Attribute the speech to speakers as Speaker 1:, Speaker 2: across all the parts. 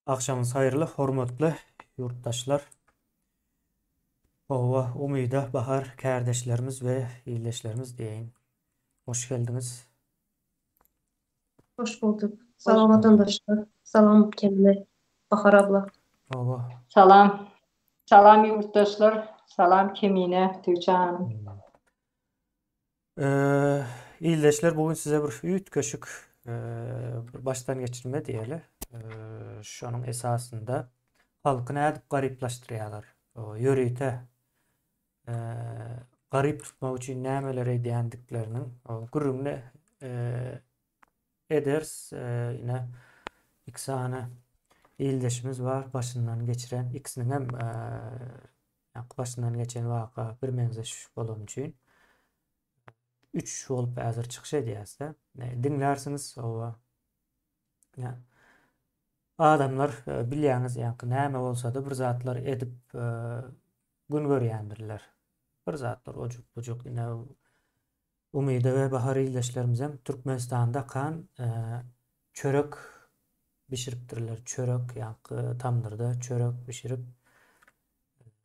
Speaker 1: Agşamyňyz haýyrly hormatly ýurtdaşlar. Hawa, Umyda, Bahar kärdeşlerimiz we ildeşlerimiz diýeýin. Hoş geldiňiz.
Speaker 2: Hoş bulduk. Salam watandaşlar. Salam Kemine, Bahar abla.
Speaker 1: Hawa.
Speaker 3: Salam. Salam ýurtdaşlar. Salam Kemine, Tüwçe hanym.
Speaker 1: Ildeşler bu gün size bir üýtgeşik bir başdan geçirme diýeli. Şonuň esasynda halky nädip garyplaşdyrýarlar? Ýörite garyp tutmak üçin nämeler edýändikleriniň gürrüňini ederis. Ine iki sany ildeşimiz bar başyndan geçiren ikisiniň hem Ýaňky başyndan geçen waka birmeňzeş bolany üçin üç bolup häzir çykyş edýäs-de. Diňlärsiňiz, oba. Ýa adamlar e, bilýäňiz, ýaňky näme bolsa-da bir zatlar edip e, gün görýändirler. Bir zatlar ojuk-bujuk ine Umyda we Bahar ildeşlerimizem Türkmenistanda kan e, çörek bişiripdirler. Çörek, ýaňky tamdyrda çörek bişirip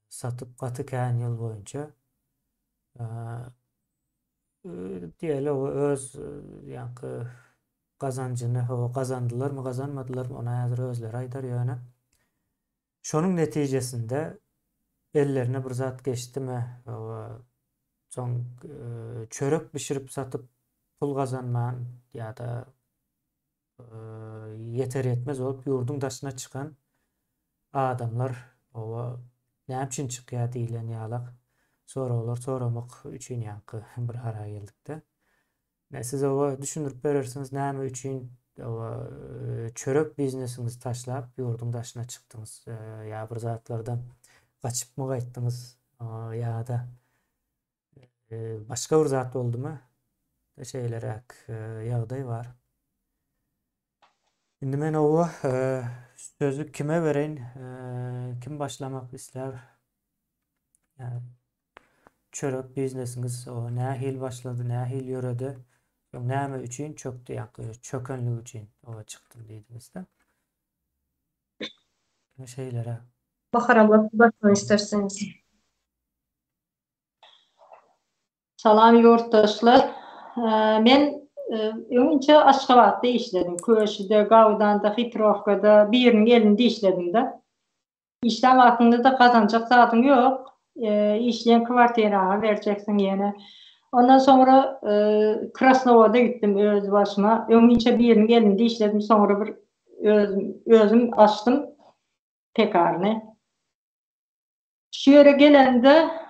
Speaker 1: satyp gaty kän ýyl boýunça diýeli o öz ýaňky gazanjyny o gazandylarmy gazanmadylarmy ony häzir özleri aýdar ýöne şonuň netijesinde ellerine bir zat geçdimi soň çörek bişirip satyp pul gazanman ýa-da ýeter-ýetmez bolup ýurduň daşyna çykan adamlar oba näme üçin çykýar diýlen ýalak soraglar soramak üçin ýaňky bir ara geldikde. Ne siz oba düşündirip berersiňiz näme üçin oba çörek biznesiňizi taşlap ýurduň daşyna çykdyňyz ýa bir zatlardan gaçypmy gaýtdyňyz ýa-da Başga bir zat boldumy? Şeýleräk ýagdaý bar. Indi men owa sözü kime bereýin? Kim başlamak islär? Çörek biznesiňiz o nähili başlady, nähili ýöredi? Soň näme üçin çökdi, ýa çökenligi üçin owa çykdym diýdiňiz-de. Şeýleräk.
Speaker 2: Bahar abla başlaň isterseniz.
Speaker 3: Salam ýurtdaşlar. Men öňünçe Aşgabatda işledim. Köşüde, Gawdanda, Hitrowkada biriniň elinde işledim-de. Işlän wagtyňda-da gazanjak zadyň ýok. Işleýän kwartiraňy berjeksiň ýene. Ondan soňra Krasnowoda gitdim öz başyma. Öňünçe biriniň elinde işledim, soňra bir özüm açdym pekarny. Şu ýere gelende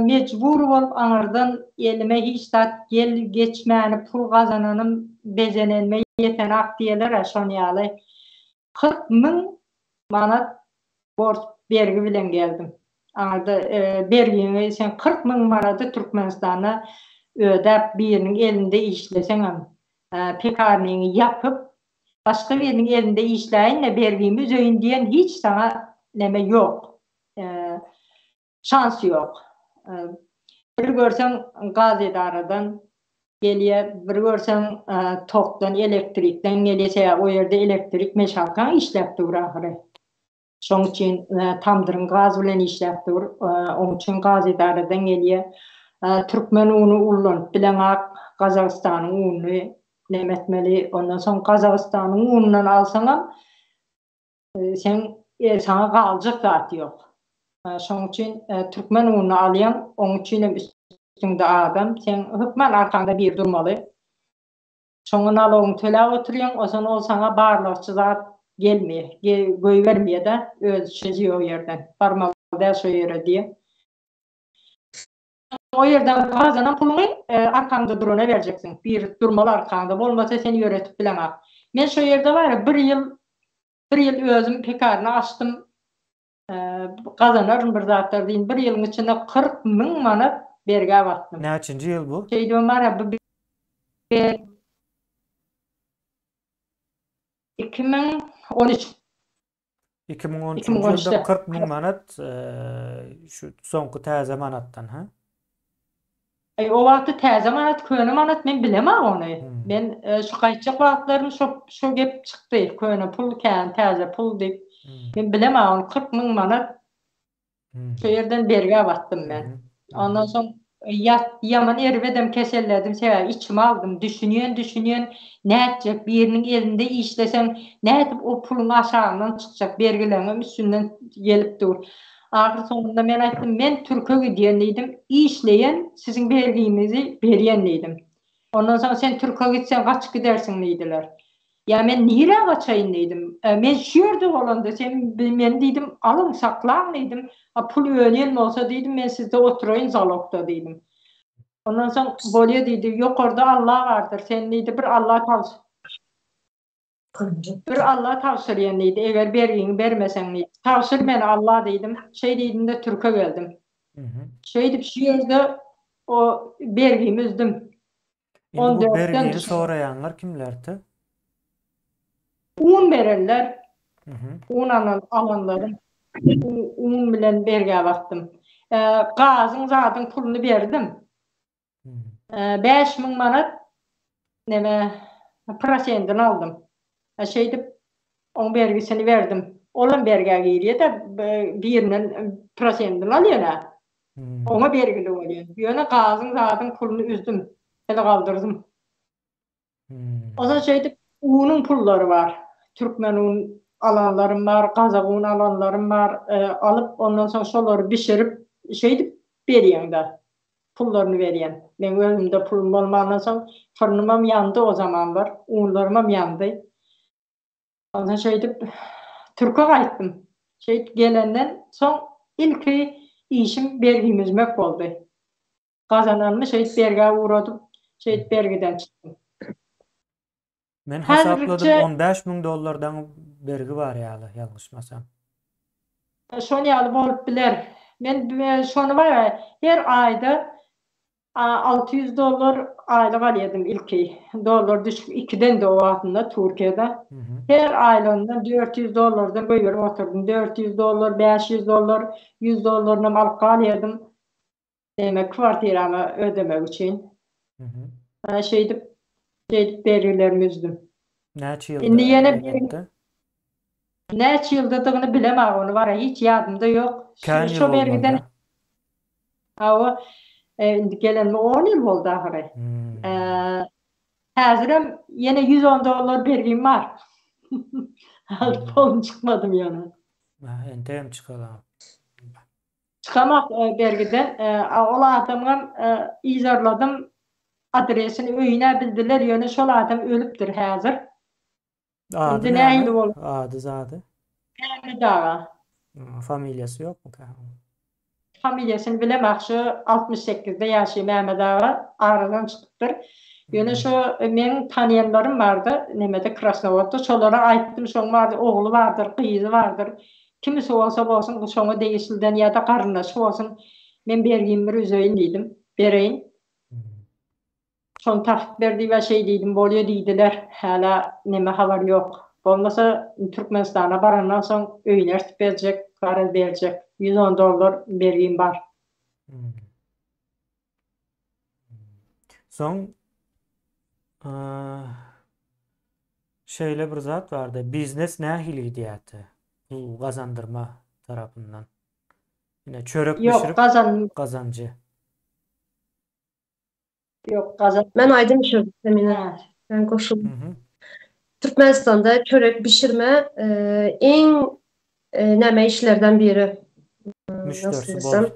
Speaker 3: mejbur bolup aňyrdan elime hiç zat gel geçmäni pul gazananym bezenenime ýetenak diýeler-ä şon ýaly 40 müň manat borç bergi bilen geldim. Aňyrda bergiňi sen 40 müň manady Türkmenistanda ödäp biriniň elinde işleseňem pekarnyňy ýapyp Başga biriniň elinde işläýin-de bergimi üzeýin diýen hiç saňa neme ýok. Şans ýok. Bir görseň gaz edaradan gelýär, bir görseň tokdan, elektrikden gelýär, sebäbi o ýerde elektrik meşalkaň işläp dur ahyry. Şoň üçin tamdyryň gaz bilen işläp dur. Oň üçin gaz edaradan gelýär. Türkmen uny ullanyp bileňak, Gazagystanyň ununy neme etmeli. Ondan soň Gazagystanyň unundan alsaňam seň saňa galjak zat ýok. Şoň üçin türkmen ununy alýaň, oň üçin hem üstüňde adam, seň hökman arkaňda biri durmaly. Şoňa nalogyňy töläp oturýaň, ozan ol saňa barlagçy zat gelmeýär, goýbermeýär-de, özi çözýär o ýerden. Barmaly däl şo ýere diýýär. O ýerden gazanan puluňy arkaňda durana berjeksiň. Biri durmaly arkaňda, bolmasa seni ýöretip bileňok. Men şo ýerde bar-a bir ýyl, bir ýyl özüm pekarny açdym. Gazanaryn bir zatlar diýin, bir ýylyň içinde 40 müň manat bergä batdym.
Speaker 1: Näçinji ýyl bu?
Speaker 3: Şeýdibem bar-a bu 2013.
Speaker 1: 2013-nji ýylda 40 müň manat şu soňky täze manatdan, hä?
Speaker 3: Aý o wagty täze manat köne manat men bilemok ony. Men şu gaýtjak wagtlarym şo şo gep çykdy köne pul kän täze pul diýip. Men bilemok ony 40 müň manat şo ýerden bergä batdym men. Ondan soň ýat ýaman erbedem keselledim sebäbi içime aldym düşünýän düşünýän nätjek biriniň elinde işleseň nädip o puluň aşagyndan çykjak bergileňem üstünden gelip dur. Ahyr soňunda men aýtdym, men türke gidýän diýdim, işleýän, siziň bergiňizi berýän diýdim. Ondan soň sen türke gitseň gaçyp gidersiň diýdiler. Ýa men nirä gaçaýyn diýdim. Men şu ýerde bolanda sen meni diýdim, alyň, saklaň diýdim. A pul önýän bolsa diýdim, men sizde oturaýyn zalogda diýdim. Ondan soň bolýa diýdi, ýokarda Alla bardyr, sen diýdi bir Alla tabşyr. Bir Alla tabşyrýan diýdi, eger bergiňi bermeseň diýdi. Tabşyr meni Alla diýdim. Şeý diýdim-de türke geldim. Şeýdip şu ýerde o bergimi üzdüm.
Speaker 1: Indi bu bergini soraýanlar kimlerdi?
Speaker 3: Un berenler. Un alan alanlarym. Un bilen bergä batdym. Gazyň zadyň puluny berdim. 5000 manat neme prosentini aldym. Şeýdip oň bergisini berdim. Olam bergä girýär-de, birinden prosentini alýan-a. Oňa bergili bolýan. Ýöne gazyň zadyň puluny üzdüm. Ele galdyrdym. Onsoň şeýdip unuň pullary bar. Türkmen un alanlarym bar, gazak un alanlarym bar. Alyp ondan soň şolary bişirip şeýdip berýäň-de. Pullaryny berýän. Meň özümde pulum bolmandan soň fyrnymam ýandy o zamanlar, unlarymam ýandy. Onsoň şeýdip türke gaýtdym. Şeýdip gelenden soň ilki işim bergimi üzmek boldy. Gazananymy şeýdip bergä ugradyp, şeýdip bergiden çykdym.
Speaker 1: Men hasapladym 15 müň dollardan bergi bar ýaly ýalňyşmasam.
Speaker 3: Şon ýaly bolup biler. Men şony bar her aýda 600 dollar aýlyk alýadym ilki. Dollar düşüp ikiden-de o wagtynda Türkiýede. Her aýlygymdan 400 dollardan goýberip oturdym. 400 dollar, 500 dollar, 100 dollarynam alyp galýadym. Demek kwartiramy ödemek üçin. Ana şeýdip, şeýdip bergilerimi üzdüm.
Speaker 1: Näçe ýylda? Indi ýene
Speaker 3: bir Näçe ýyldadygyny bilemok ony wara hiç ýadymda ýok.
Speaker 1: Kän ýyl bolmaly.
Speaker 3: Hawa, indi gelenime on ýyl boldy ahyry. Häzirem ýene 110 dollar bergim bar. Hal pulum çykmadym ýöne.
Speaker 1: Entegem çykalam.
Speaker 3: Çykamak bergiden. Ol adamyňam yzarladym adresini öýüne bildiler ýöne şol adam ölüpdir häzir.
Speaker 1: Ady Indi nähili bol? Ady zady.
Speaker 3: Mämmet aga.
Speaker 1: Familiýasy ýokmyka?
Speaker 3: Familiýasyny bilemok şu 68-de ýaşaýar Mämmet aga aradan çykypdyr. Ýöne şo meň tanýanlarym bardy nemede Krasnowodda şolara aýtdym şoň bardy ogly bardyr gyzy bardyr Kimisi bolsa bolsun, şoňa degişliden ýa-da garyndaşy bolsun, men bergimi bir üzeýin diýdim. Bereýin. Şony tapyp ber diýip-ä şeý diýdim, bolýa diýdiler. Hälä neme habar ýok. Bolmasa Türkmenistana barandan soň öýüni ertip berjek, garaz berjek. 110 dollar bergim bar.
Speaker 1: Soň Şeýle bir zat barda, biznes nähili gidýärdi? Pul gazandyrma tarapyndan. Ine çörek
Speaker 3: Ýok,
Speaker 1: bişirip
Speaker 3: gazan
Speaker 1: gazanjy.
Speaker 3: Ýok, gazan.
Speaker 2: Men aýdym bişirdim Semine. Ben goşuldym.
Speaker 1: Mhm.
Speaker 2: Türkmenistanda çörek bişirme e, iň e, näme işlerden biri. Hmm, Nasıl
Speaker 1: Müşderisi
Speaker 2: desem?
Speaker 1: bol.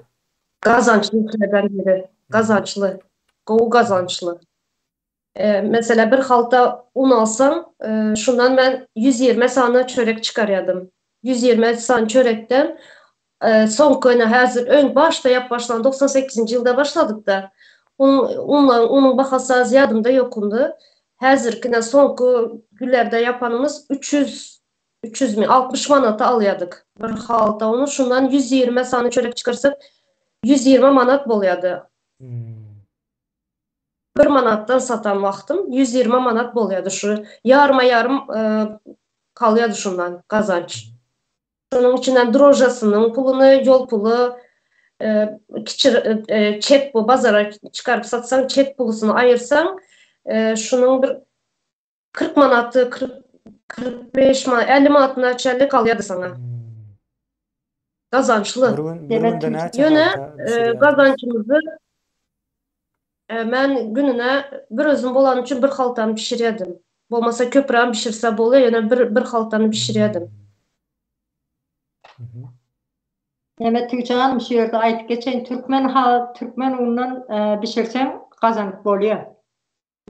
Speaker 2: Gazançly işlerden biri.
Speaker 1: Mhm.
Speaker 2: Gazançly. Gowy gazançly. Meselem, bir halta un alsaň, şundan men 120 sany çörek çykarýadym. 120 sany çörekden soňky ine häzir öň başda ýap başlan 98-nji ýylda başladyk-da. Un unlaryň unuň bahasy az ýadymda ýokundy. Häzirki ine soňky günlerde ýapanymyz 300 300 mi 60 manata alýadyk bir halta uny. Şundan 120 sany çörek çykarsak 120 manat bolýady. Bir manatdan satan wagtym 120 manat bolýardy şu ýaryma ýarym kalýardy şundan gazanç. Şonuň içinden drožasynyň puluny, ýol puly, Kiçi çek bu bazara çykaryp satsaň çek pulusyny aýyrsaň şunuň bir 40 manaty 45 manat 50 manatyna çenli galýardy saňa. Gazançly.
Speaker 1: Bir gün, bir günde näçe
Speaker 2: Ýöne
Speaker 1: halta bişirýärdiňiz?
Speaker 2: gazançymyzy men gününe bir özüm bolany üçin bir haltany bişirýärdim. Bolmasa köprägem bişirse bolýar, ýöne bir bir haltany bişirýärdim.
Speaker 3: Mehmet Tüýçi hanym şu ýerde aýdyp geçeýin türkmen ha türkmen unundan bişirseň gazanyp bolýar.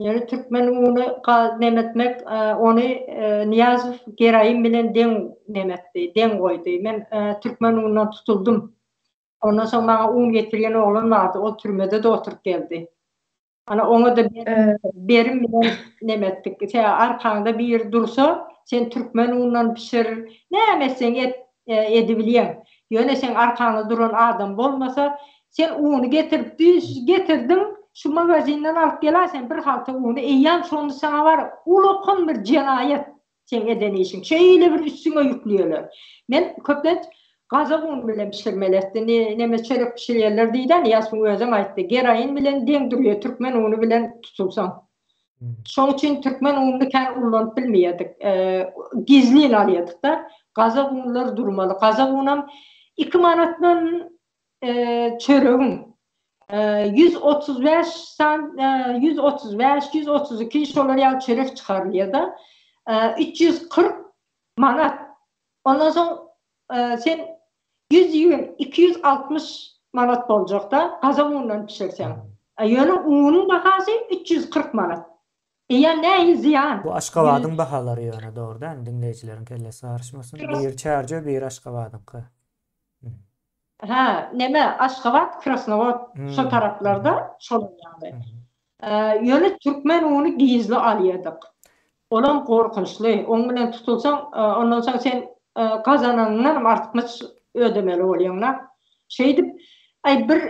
Speaker 3: Ýöne türkmen uny neme etmek ony Nyýazow geraýym bilen deň neme etdi deň goýdy. Men türkmen unundan tutuldym. Ondan soň maňa un getirýän oglan bardy ol türmede-de oturyp geldi. Ana oňa-da berim bilen neme etdik. Sebäbi arkaňda biri dursa, sen türkmen unundan bişir, näme etseň et, edibilýäň. Ýöne seň arkaňda duran adam bolmasa, sen uny getirip düş getirdiň, şu magazinden alyp gel-ä sen bir halta uny, eýýäm şony saňa bar ulakan bir jenaýat. Seň eden işiň. Şeýle bir üstüňe ýükleýärler. Men köplenç gazak uny bilen bişirmeli etdi. Ne, neme çörek bişirýärler diýdi, Nyýazowyň özem aýtdy. Geroin bilen deň durýar türkmen uny bilen tutulsaň. Şoň üçin türkmen ununy kän ullanyp bilmeýärdik. Gizlin alýardyk-da. Gazak unlar durmaly. Gazak unam 2 manatdan çöregiň 135 san 135 132 şolar ýaly çörek çykarylýar-da. 340 manat. Ondan soň sen 120 260 manat boljak-da, gazak unundan bişirseň. Ýöne unuň bahasy 340 manat. Eýýäm nähili zyýan?
Speaker 1: Bu Aşgabadyň bahalary ýöne dogry dälmi diňleýjileriň kellesi garyşmasyn. Biri Çärjew biri Aşgabadyňky.
Speaker 3: Hä, neme, Aşgabat, Krasnowod şo taraplarda şolar ýaly. Ýöne türkmen uny gizli alýardyk. Olam gorkunçly. Oň bilen tutulsaň, ondan soň sen gazananyňdanam artykmaç ödemeli bolýaň-da. Şeýdip, aý bir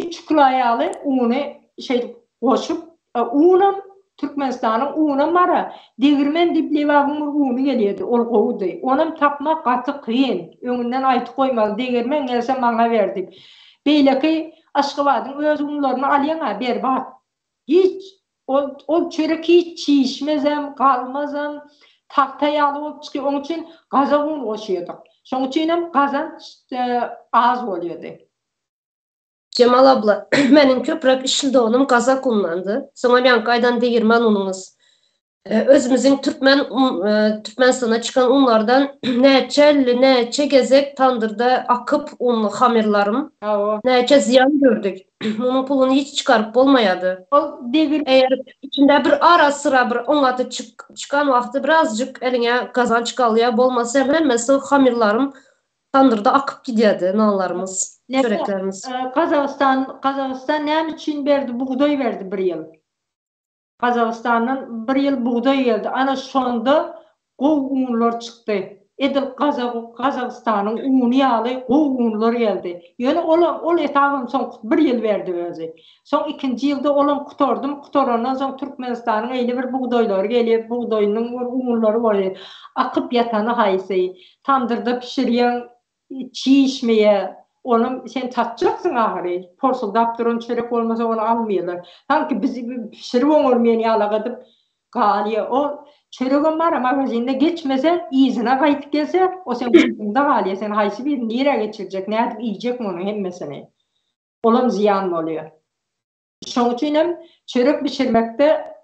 Speaker 3: Üç kilo ýaly uny şeýdip goşup, unam Türkmenistanyň unam bar-a, degirmen diýip Lebabyň bir uny gelýärdi, ol gowudy. Onam tapmak gaty kyn. Öňünden aýdyp goýmaly, degirmen gelse maňa ber diýip. Beýleki Aşgabadyň öz unlaryny alýaň-a, berbat. Hiç ol ol çörek hiç çişmezem, galmazam, tagta ýaly bolup çykýar. Onuň üçin gazak un goşýardyk. Şonuň üçinem gazanç az bolýardy.
Speaker 2: Jemal abla, meniň köpräk işldonim gazak undandy. Soňam ýaňky aýdan degirmen unuňyz. Özümiziň türkmen Türkmenistana çykan unlardan näçe näçe gezek tandyrda akyp unly hamyrlarym. Näçe zyýan gördük. Munuň puluny hiç çykaryp bolmaýady.
Speaker 3: Ol degir
Speaker 2: Eger içinde bir ara syra bir oňaty çykan wagty birazjyk eliňe gazanç galýar, bolmasa hem hemmesi hamyrlarym Tandyrda akyp gidýärdi nanlarymyz, çöreklerimiz.
Speaker 3: Gazagystan, Gazagystan näme üçin berdi, bugdaý berdi bir ýyl. Gazagystandan bir ýyl bugdaý geldi. Ana şonda gowy unlar çykdy. Edil Gazag, Gazagystanyň uny ýaly gowy unlar geldi. Ýöne olam, ol etabam soň bir ýyl berdi özi. Soň ikinji ýylda olam gutardym, gutarandan soň Türkmenistanyň eýle bir bugdaýlary gelýär, bugdaýynyň bir unlary bolýar. Akyp ýatany haýsy? Tamdyrda bişirýäň, çişmeýär. Onam sen satjaksyň ahyry. Porsuldap duran çörek bolmasa ony almaýarlar. Sanki biz bişirip oňarmaýan ýalak edip galýar. O çöregem bar-a magazinde geçmese, yzyna gaýdyp gelse, o seň gursagyňda galýar. Sen haýsy birini nirä geçirjek, nädip iýjek munuň hemmesini? Olam zyýan bolýar. Şoň üçin hem çörek bişirmekde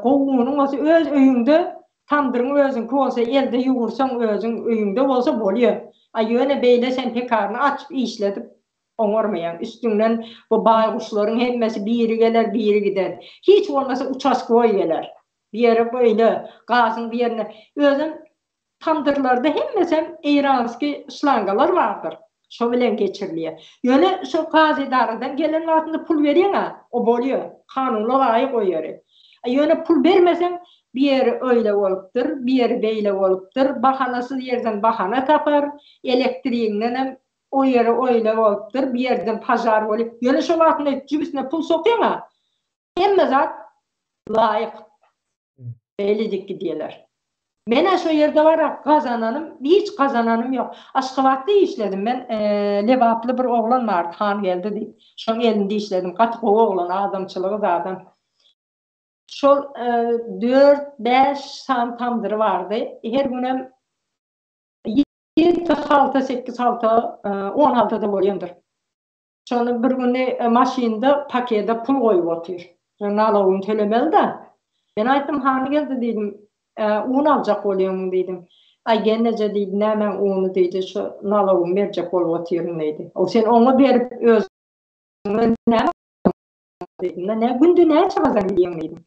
Speaker 3: gowy unuň bolsa öz öýüňde tamdyryň özüňki bolsa elde ýugursaň özüň öýüňde bolsa bolýar. A ýöne beýle sen pekaryny açyp işledip oňarmaýaň. Üstüňden bu baýguşlaryň hemmesi biri geler biri gider. Hiç bolmasa uçaskwoý geler. Bir ýere beýle gazyň bir ýerine özem Tamdyrlarda hemmesem eýranskiý şlangalar bardyr. Şo bilen geçirilýär. Ýöne şo gaz edaradan gelen wagtynda pul berýäň-ä, o bolýar. Kanuna laýyk o ýeri. A ýöne pul bermeseň, bir ýeri öýle bolupdyr, bir ýeri beýle bolupdyr, bahanasyz ýerden bahana tapar, elektrigiňdenem o ýeri oýle bolupdyr, bir ýerden pažar bolýar. Ýöne şo wagtynda jübüsine pul sokýaň-a, hemme zat laýyk. Beýle dik gidýärler. Men-ä şo ýerde bar-a, gazananym, hiç gazananym ýok. Aşgabatda işledim men, lebaply bir oglan bardy, Hangeldi diýip. Şoň elinde işledim. Gaty gowy oglan, adamçylygy zadam. Şol dört, bäş sany tamdyry bardy. Her günem ýedi halta, sekiz halta, on halta-da bolýandyr. Şony bir güni maşynda pakede pul goýup otyr. Şo nalogyny tölemeli-dä. Men aýtdym, Hany geldi diýdim, un aljak bolýaňmy diýdim. Aý gelneje diýdi, nämäň uny diýdi, şo nalogymy berjek bolup otyryn diýdi. O sen oňa berip özüňe näme diýdim. Nä günde näçe gazan bilýäň diýdim.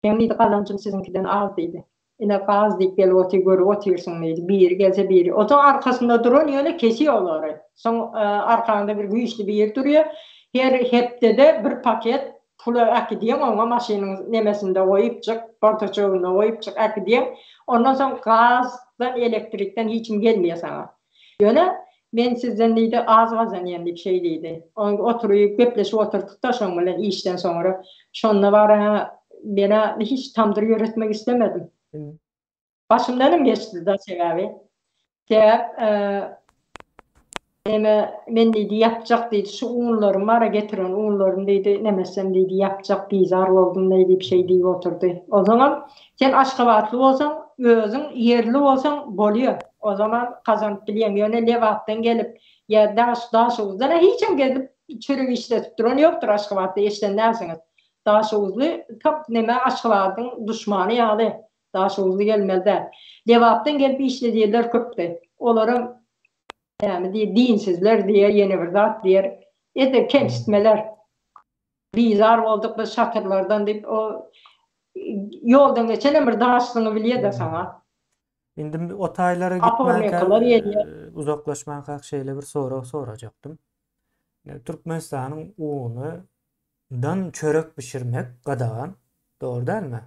Speaker 3: Meň diýdi gazanjym siziňkiden az diýdi. Ine gaz diýip gelip otyr görüp otyrsyň diýdi. Biri gelse biri. Otaň arkasynda duran ýöne kesýär olary. Soň arkaňda bir güýçli biri durýar. Her hepdede bir paket pula äkidýäň oňa maşynyň nemesinde goýupjyk, portaçogynda goýupjyk äkidýäň. Ondan soň gazdan, elektrikden hiç kim gelmeýär saňa. Ýöne men sizden diýdi, az gazanýan diýip şeý diýdi. Oň oturyp gepleşip oturdyk-da şoň bilen işden soňra. Şonda bar-a men-ä hiç tamdyr ýöretmek islemedim. Başymdanam geçdi-de sebäbi. Sebäp neme men diýdi ýapjak diýdi, şu unlarym bar-a getiren unlarym diýdi, nemetsem diýdi ýapjak bizar boldum diýip şeý diýip oturdy. Onsoňam sen aşgabatly bolsaň, özüň ýerli bolsaň bolýa. O zaman gazanyp bilýäň. Ýöne Lebapdan gelip ýa daş Daşoguzdan-a hiçem gelip çörek işletip duran ýokdur Aşgabatda eşiden dälsiňiz. Daşoguzly tap neme Aşgabadyň duşmany ýaly. Daşoguzly gelmeli däl. Lebapdan gelip işledýänler köpdi. Olaram näme diýer dinsizler diýer ýene bir zat diýer. Edil kemsitmeler. Bizar bolduk biz şatyrlardan diýip o ýoldan geçenem bir daşlygyňy bilýä-de saňa.
Speaker 1: Indi o taýlara gitmänkä, uzaklaşmankak şeýle bir sorag sorajakdym. Türkmenistanyň uny dan çörek bişirmek gadagan, dogry dälmi?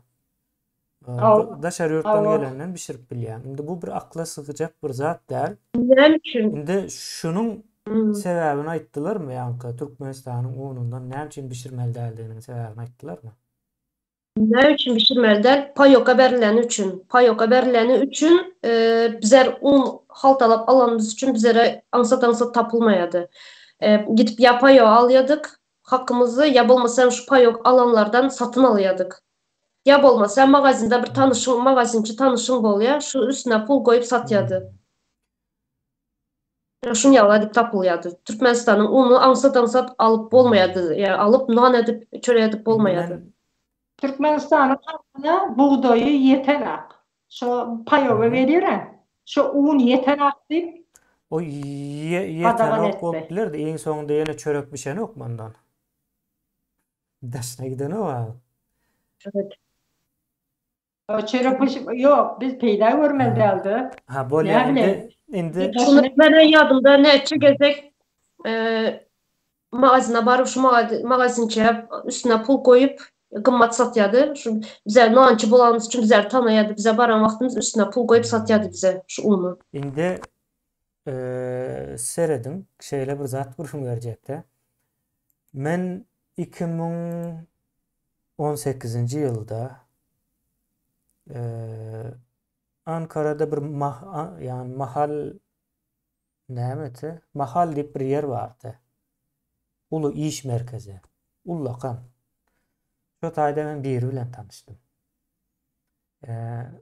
Speaker 1: Daşary ýurtdan gelenden bişirip bilýäň. Indi bu bir akla sygjak bir zat däl.
Speaker 2: Näme üçin?
Speaker 1: Indi şunuň sebäbini aýtdylarmy ýaňky Türkmenistanyň unundan näme üçin bişirmeli däldiginiň sebäbini aýtdylarmy?
Speaker 2: Näme üçin bişirmeli däl? Paýoka berileni üçin. Paýoka berileni üçin bizler un haltalap alanymyz üçin bizlere aňsat-aňsat tapylmaýardy. Gidip ýa paýok alýardyk, hakymyzy, ýa bolmasa hem şu paýok alanlardan satyn alýardyk. Ýa bolmasa magazinde bir tanyşyň, magazinçi tanyşyň bolýar, şu üstüne pul goýup satýardy. Şuny ýaly edip tapylýardy. Türkmenistanyň ununy aňsat-aňsat alyp bolmaýardy. Ýa alyp nan edip, çörek edip bolmaýardy.
Speaker 3: Türkmenistanyň halkyna bugdaýy ýetenak. Şo paýoga berýär-ä. Şo un ýetenak diýip
Speaker 1: O ýetenok bolup bilerdi. Iň soňunda ýene çörek bişenokmy ondan? Daşyna gidenok a.
Speaker 2: Çörek.
Speaker 3: Çörek bişip, ýok, biz peýda görmeli däldi.
Speaker 1: Ha, bolýar. Indi indi
Speaker 2: Şuny meniň ýadymda näçe gezek magazine baryp şu magazinçä üstüne pul goýup gymmat satýardy. Şu bize nançy bolanymyz üçin bizleri tanaýardy. Bize baran wagtymyz üstüne pul goýup satýardy bize şu uny.
Speaker 1: Indi serediň, şeýle bir zat gürrüň berjekde. Men 2018-nji ýylda Ankarada bir ýagny mahal nämeti? Mahal diýip bir ýer bardy. Uly iş merkezi. Ullakan. Şo taýda men biri bilen tanyşdym.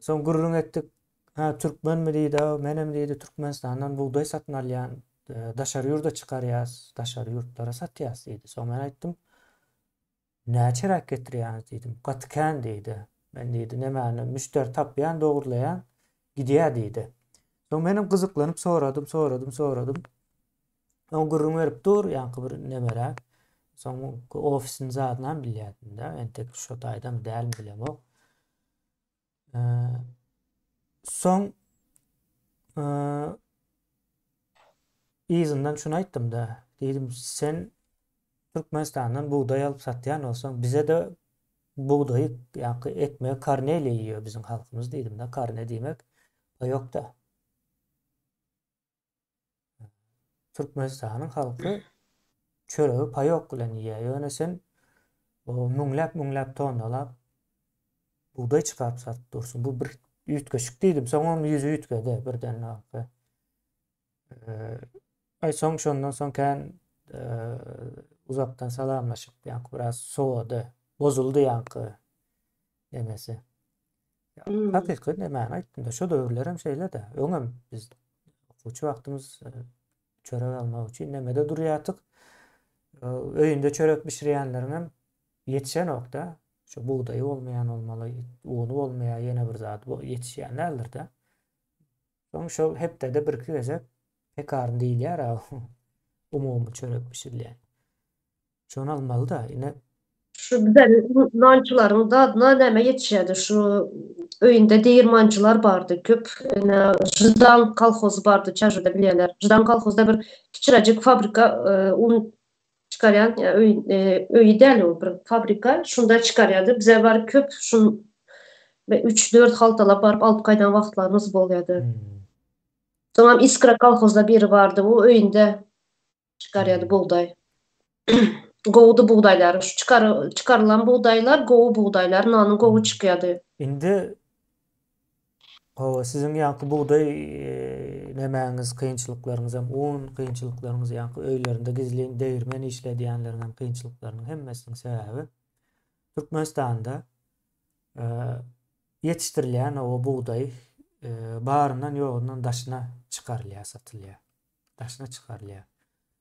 Speaker 1: Soň gürrüň etdik. Ha, türkmenmi diýdi, menem diýdi, Türkmenistandan bugdaý satyn alýan, daşary ýurda çykarýas, daşary ýurtlara satýas diýdi. Soň men aýtdym, Näçeräk getirýäňiz diýdim. Gaty kän diýdi. Men diýdi, nemäni müşderi tapýan, dogurlaýan, gidýär diýdi. Soň menem gyzyklanyp soradym, soradym, soradym. Soň gürrüň berip dur, ýaňky bir nemeräk. Soň ofisini zadynam bilýärdim-de, entek şo taýdamy dälmi bilemok. Soň yzyndan şuny aýtdym-da, diýdim, sen Türkmenistandan bugdaý alyp satýan bolsaň, bize-de bugdaýy, ýaňky ekmegi karneliýa iýýär biziň halkymyz diýdim-de, karne diýmek paýok-da. Türkmenistanyň halky çöregi paýok bilen iýýär. Ýöne sen müňläp-müňläp tonnalap bugdaý çykaryp satyp dursuň. Bu bir. Üýtgeşik diýdim. Soňam ýüzi üýtgedi birden. Aý soň şondan soň kän uzakdan salamlaşyp ýaňky biraz sowady. Bozuldy ýaňky nemesi. Hmm. Hakyky nemäni aýtdym-da, şo döwürlerem şeýle-de. Öňem biz okuwçy wagtymyz çörek almak üçin nemede durýardyk. Öýünde çörek bişirýänleriňem ýetişenok-da. Şo bugdaýy bolmaýan bolmaly, uny bolmaýar, ýene bir zat ýetişýän däldir-de. Soň şol hepdede birki gezek pekarny diýilýär-ä, umumy çörek bişirilýän. Şony almaly-da, ine.
Speaker 2: Şu bize nançylaryň dadyna näme ýetişýärdi, şu öýünde degirmançylar bardy köp, ine Ždan kolhozy bardy, Çärjewde bilýänler. Ždan kolhozda bir kiçiräjik fabrika un çykarýan, öý, öýi däl ol bir fabrika, şunda çykarýardy. Bize baryp köp şun üç-dört haltalap baryp alyp gaýdan wagtlarymyz bolýardy. Soňam Iskra kolhozda biri bardy, o öýünde çykarýardy bugdaý. Gowudy bugdaýlary. Şu çykar, çykarylan bugdaýlar gowy bugdaýlar, nanyň gowy çykýardy.
Speaker 1: Indi Hawa, siziň ýaňky bugdaý nemäňiz, kynçylyklaryňyzam, un kynçylyklaryňyz, ýaňky öýlerinde gizlin degirmen işledýänleriňem kynçylyklarynyň hemmesiniň sebäbi Türkmenistanda ýetişdirilýän o bugdaý baryndan ýogundan daşyna çykarylýar, satylýar. Daşyna çykarylýar.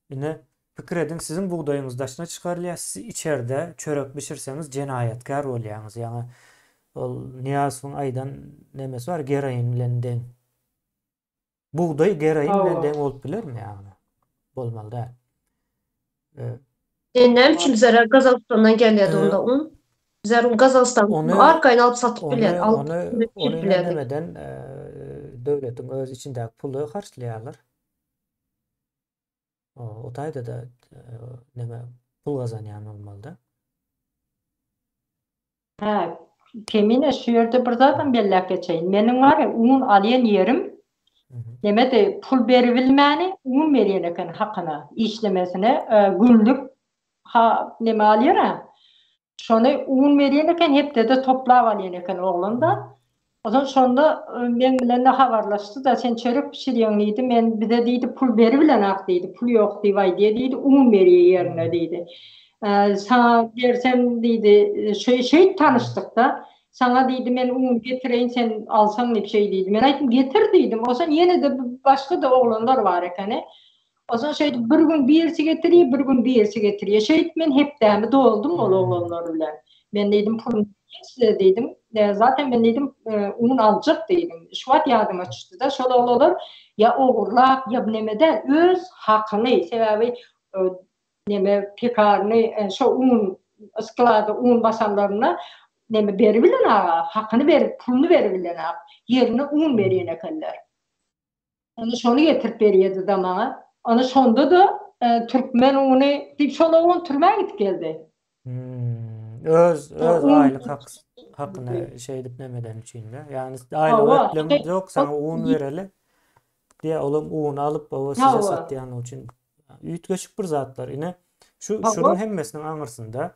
Speaker 1: Ine, pikir ediň, siziň bugdaýyňyz daşyna çykarylýar, siz içerde çörek bişirseňiz jenaýatkär bolýaňyz. Ýaňy ol Nyýazowyň aýdan nemesi bar, geroin bilen deň. Bugdaý geroin bilen deň bolup bilermi ýagny? Bolmaly däl.
Speaker 2: E, näme üçin bizlere Gazagystandan gelýärdi onda un? Bizler un Gazagystandan arkaýyn alyp satyp bilýär, alyp
Speaker 1: ony ony nemeden döwletiň öz içindäki puly harçlaýarlar. O taýda-da neme pul gazanýan bolmaly-da.
Speaker 3: Hä, Kemine şu ýerde bir zadam belläp geçeýin. Meniň bar un alýan ýerim nemedi pul beribilmäni un berýän eken hakyna, işlemesine günlük ha neme alýar-a. Şony un berýän eken, hepdede toplap alýan eken oglan-da. Onsoň şonda meň bilen-de habarlaşdy-da, sen çörek bişirýäň diýdi, men bize diýdi pul beribilenak diýdi, pul ýok diýip aýdýar diýdi, un berýär ýerine diýdi. Saňa bersem diýdi, şeýdip tanyşdyk-da, saňa diýdi men un getireýin sen alsaň diýip şeý diýdi. Men aýtdym getir diýdim. Onsoň ýene-de başga-da oglanlar bar ekeni. Onsoň şeýdip bir gün birisi getirýär, bir gün birisi getirýär. Şeýdip men hepdämi doldum ol oglanlar bilen. Men diýdim puluny berýän size diýdim. Zaten men diýdim un aljak diýdim. Şu wagt ýadyma düşdi-de, şol oglanlar ýa ogurlap, ýa neme däl, öz hakyny, sebäbi neme pekaryny şo un sklada un basanlarynda neme beribilen-aga, hakyny berip, puluny beribilen-ak, ýerine un berýän ekenler. Ony şony getirip berýärdi-de maňa. Ony şonda-da türkmen uny diýip şol oglan türmä gidip geldi.
Speaker 1: Hmm. Öz öz aýlyk hak hakyny şeýdip nemeden üçin-de. Ýagny aýlyk eklem ýok, saňa un bereli. Diýä olam un alyp, oba size satýany üçin üýtgeşik bir zatlar. Ine şu şunuň hemmesiniň aňyrsynda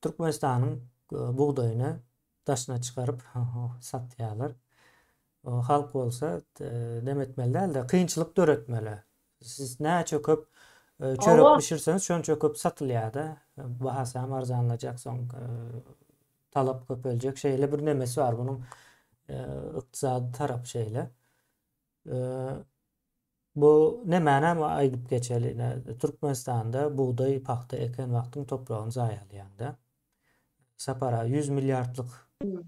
Speaker 1: Türkmenistanyň bugdaýyny daşyna çykaryp satýarlar. Halk bolsa neme etmeli däl-de, kynçylyk döretmeli. Siz näçe köp çörek bişirseňiz, şonça köp satylýar-da. Bahasy hem arzanlajak, soň talap köpeljek. Şeýle bir nemesi bar bunuň ykdysady tarapy şeýle. Bu nemänem aýdyp geçeli, ine, Türkmenistanda bugdaý, pagta eken wagtyň topragyny zaýalaýaň-da. Sapar aga 100 milliardlyk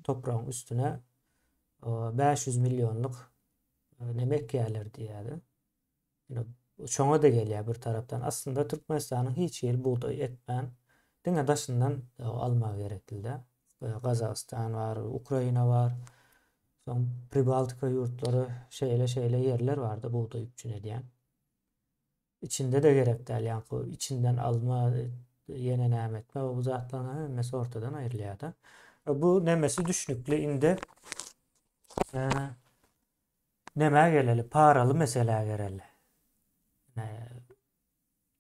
Speaker 1: topragyň üstüne 500 millionlyk neme ekýärler diýýärdi. Ine, şoňa-da gelýär bir tarapdan. Aslynda Türkmenistanyň hiç hili bugdaý ekmän, diňe daşyndan almagy gerekli-de. Gazagystan bar, Ukraina bar. Soň Pribaltika ýurtlary şeýle-şeýle ýerler barda bugdaý üpjün edýän. Içinde-de gerek däl, ýaňky içinden alma, ýene näme etme, bu zatlaryň hemmesi ortadan aýrylýar-da. Bu nemesi düşnükli indi. Nämä geleli, paraly meselä geleli.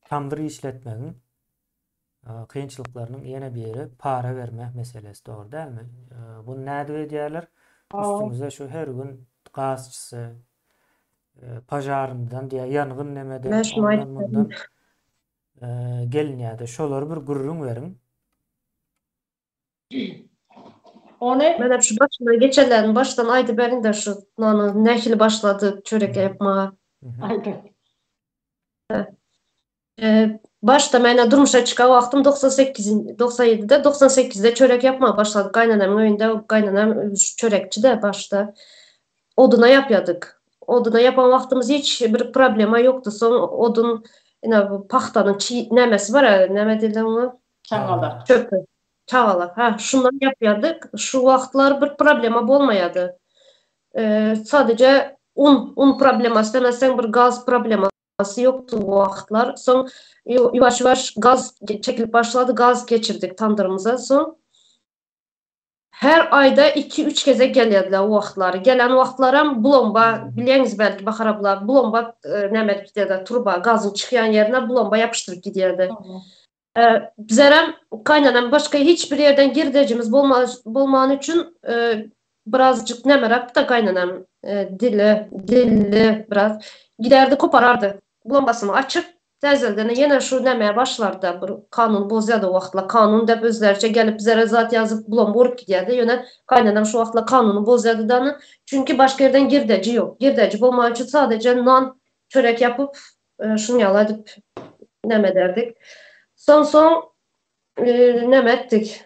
Speaker 1: Tamdyr işletmegiň kynçylyklarynyň ýene biri para berme meselesi, dogry dälmi? Buny nädip edýärler? Üstüňize şu her gün gazçysy, požarnydan diýýär, ýangyn nemeden, ondan mundan gelinýärdi. Şolary bir gürrüň beriň.
Speaker 3: Ony
Speaker 2: Men hep şu başyndan geçenlerini başdan aýdyberiň-de şu nany nähili başlady çörek ýapmaga.
Speaker 3: Aýdyň.
Speaker 2: Başda men durmuşa çykan wagtym 98 97-de 98-de çörek ýapmaga başladyk gaýynanamyň öýünde. Gaýynanam çörekçi-de başda. Oduna ýapýardyk. Oduna ýapan wagtymyz hiç bir problema ýokdy. Soň odun ine bu pahtanyň çi nämesi bar-a, näme diýilýär oňa?
Speaker 3: Çagalak.
Speaker 2: Çöpi. Çagalak. Ha, şundan ýapýardyk. Şu wagtlar bir problema bolmaýardy. Sadece un, un problemasy demeseň bir gaz problemasy ýokdy o wagtlar. Soň ýuwaş-ýuwaş gaz çekilip başlady, gaz geçirdik tandyrymyza. Soň her aýda iki-üç gezek gelýärdiler o wagtlar. Gelen wagtlaram blomba, bilýäňiz belki Bahar abla, blomba näme edip gidýärdiler, truba, gazyň çykýan ýerine blomba ýapyşdyryp gidýärdi. Bizerem kaýnanam başga hiç bir ýerden girdejimiz bolmany üçin birazjyk nemeräkdi-de kaýnanam dili, dilli biraz. Giderdi koparardy. Blombasyny açyp, täzelden ýene şu nemä başlardy bir kanun bozýardy o wagtlar. Kanun dep özleriçe gelip bizere zat ýazyp blomba urup gidýärdi. Ýöne kaýnanam şu wagtlar kanuny bozýardy dany. Çünki başga ýerden girdeji ýok. Girdeji bolmany üçin sadeje nan, çörek ýapyp Şuny ýaly edip näme ederdik. Soň-soň näme etdik.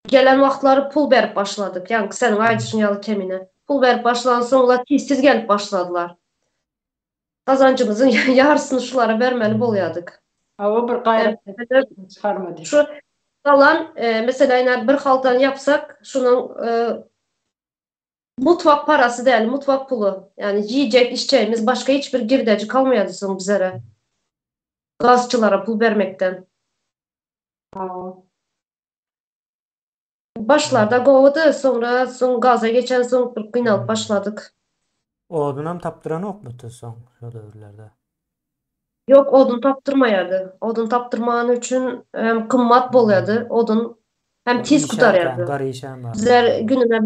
Speaker 2: Gelen wagtlary pul berip başladyk. Ýaňky seniň aýdyşyň ýaly kemine. Pul berip başlansoň olar tizsiz gelip başladylar. Gazanjymyzyň ýarysyny şulara bermeli bolýardyk.
Speaker 3: Hawa bir gaýrat çykarmady.
Speaker 2: Şu galan meselem ine bir haltany ýapsak şunuň Mutfak parasy däl, mutfak puly. Ýagny iýjek, içjegimiz başga hiç bir girdeji kalmaýardy soň bizere. Gazçylara pul bermekden. Başlarda gowudy, soňra soň gaza geçensoň bir gynalyp başladyk.
Speaker 1: Odunam tapdyranokmydy soň şo döwürlerde?
Speaker 2: Ýok, odun tapdyrmaýardy. Odun tapdyrmany üçin hem gymmat bolýardy odun, hem tiz gutarýardy. Bizler gününe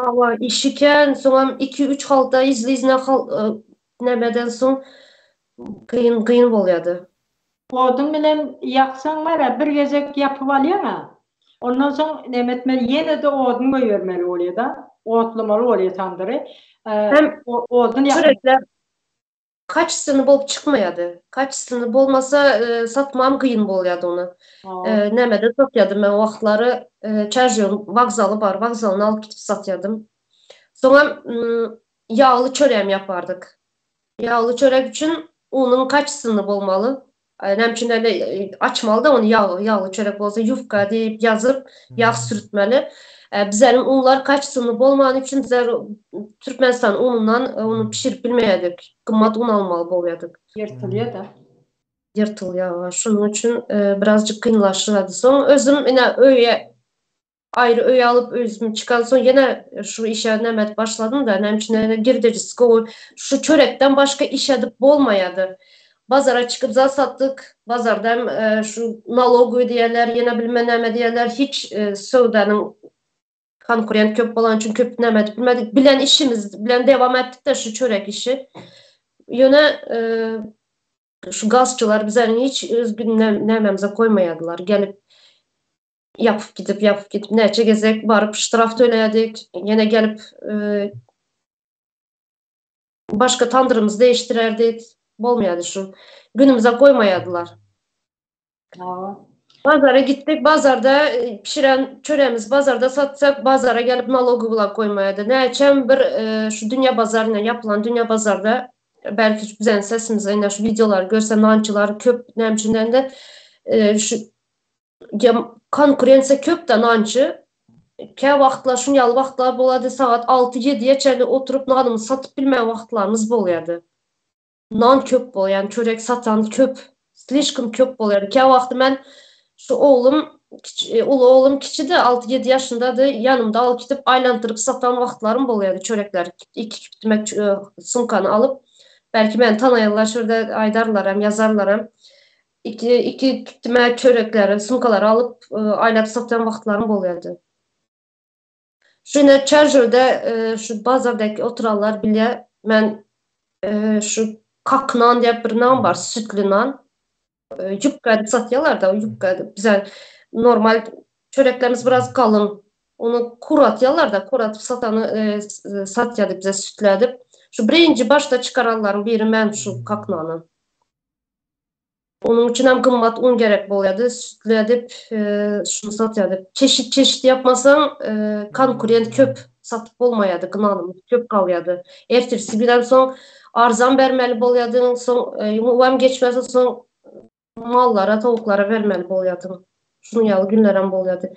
Speaker 2: hawa işi kän, soňam iki-üç halta yzly-yzyna nämeden soň kyn kyn bolýardy.
Speaker 3: Odun bilen ýaksaň bar-a, bir gezek ýapyp alýaň-a. Ondan soň näme etmeli, ýene-de odun goýbermeli bolýar-da. Otlamaly bolýar tamdyry.
Speaker 2: Hem
Speaker 3: odun ýak.
Speaker 2: Çörekler Kaçsyny bolup çykmaýady. Kaçsyny bolmasa satmam kyn bolýady ony. Nämede satýadym men o wagtlary Çärjewiň wokzaly bar, wokzalyna alyp gidip satýadym. Soňam ýagly çöregem ýapardyk. Ýagly çörek üçin unuň kaçsyny bolmaly. Näme üçin öyle açmaly-da ony ýag, ýagly çörek bolsa ýufka diýip ýazyp, ýag sürtmeli. Bizleriň unlar kaçsyny bolmany üçin bizler Türkmenistan unundan ony pişirip bilmeýärdik. Gymmat un almaly bolýardyk.
Speaker 3: Ýyrtylýar-da.
Speaker 2: Ýyrtylýar. Şonuň üçin birazjyk kynlaşýardy. Soň özüm ine öýe Aýry öý alyp özüm çykansoň ýene şu işe näme edip başladym-da, näme üçin ýene girdejisi gowy. Şu çörekden başga iş edip bolmaýardy. Bazara çykyp zat satdyk, bazarda hem şu nalog ödeýärler, ýene bilmen näme diýýärler, hiç söwdanyň konkurent köp bolany üçin köp näme edip bilmedik. Bilen işimiz bilen dewam etdik-de şu çörek işi. Ýöne şu gazçylar bizleriň hiç öz nämämize goýmaýardylar. Gelip Ýapyp gidip, ýapyp gidip näçe gezek baryp ştraf tölädik. Ýene gelip başga tandyrymyzy değiştirerdik. Bolmaýardy şu. Günümize goýmaýardylar. Bazara gitdik, bazarda pişiren çöregimizi bazarda satsak, bazara gelip nalogy bular goýmaýardy. Näçem bir şu dünýä bazaryna ýapylan dünýä bazarda belki biziň sesimizi ine şu wideolary görse nançylar köp näme üçin diýende şu Konkurensiýa köp-de nançy. Kä wagtlar şuny ýaly wagtlar bolady, sagat alty-ýediýe çenli oturyp nanymyzy satyp bilmän wagtlarymyz bolýardy. Nan köp bolýar, ýagny çörek satan köp, slişkom köp bolýardy. Kä wagty men şu oglum, uly oglum kiçidi, alty-ýedi ýaşyndady, ýanymda alyp gidip aýlandyryp satan wagtlarym bolýardy çörekleri. Iki küpdümek sumkany alyp, belki meni tanaýarlar, şurada aýdarlaram, ýazarlaram. Iki, iki tüme çörekleri, sumkalary alyp, aýlap satýan wagtlarym bolýardy. Şu ine Çärjewde şu bazardaky oturanlar bilýär. Men şu kak nan diýip bir nan bar, sütli nan. Ýupka edip satýarlar-da, ýupka edip. Bize normal çöreklerimiz biraz galyň. Ony kuratýarlar-da, kuratyp satany satýardy bize sütli edip. Şu birinji başda çykaranlaryň biri men şu kak nany. Onuň üçin hem gymmat un gerek bolýardy. Sütli edip şuny satýardyk. Çeşit-çeşit ýapmasaň, konkurent köp, satyp bolmaýardy, gynanymyz köp galýardy. Ertirsi bilen soň arzan bermeli bolýardyň, soň uwam geçmese soň mallara, towuklara bermeli bolýardyň. Şunuň ýaly günlerem bolýardy.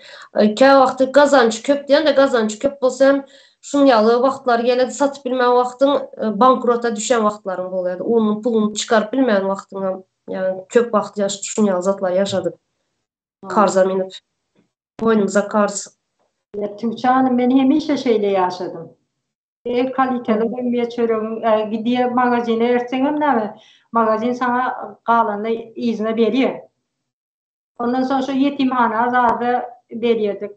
Speaker 2: Käwagty gazanç köp diýende, gazanç köp bolsa hem şunuň ýaly wagtlar geledi, satyp bilmän wagtyň bankrota düşen wagtlaryň bolýardy. Unuň puluny çykaryp bilmän wagtyňam, ýagny köp wagt şunuň ýaly zatlar ýaşadyk. Karza münüp. Boýnumyza karz.
Speaker 3: Tüwçe hanym, men hemişe şeýle ýaşadym. Eý kaliteli goýmaýa çöregiň gidýä magazine ertseňem näme, magazin saňa galanyny yzyna berýä. Ondan soň şo ýetimhana zada berýärdik.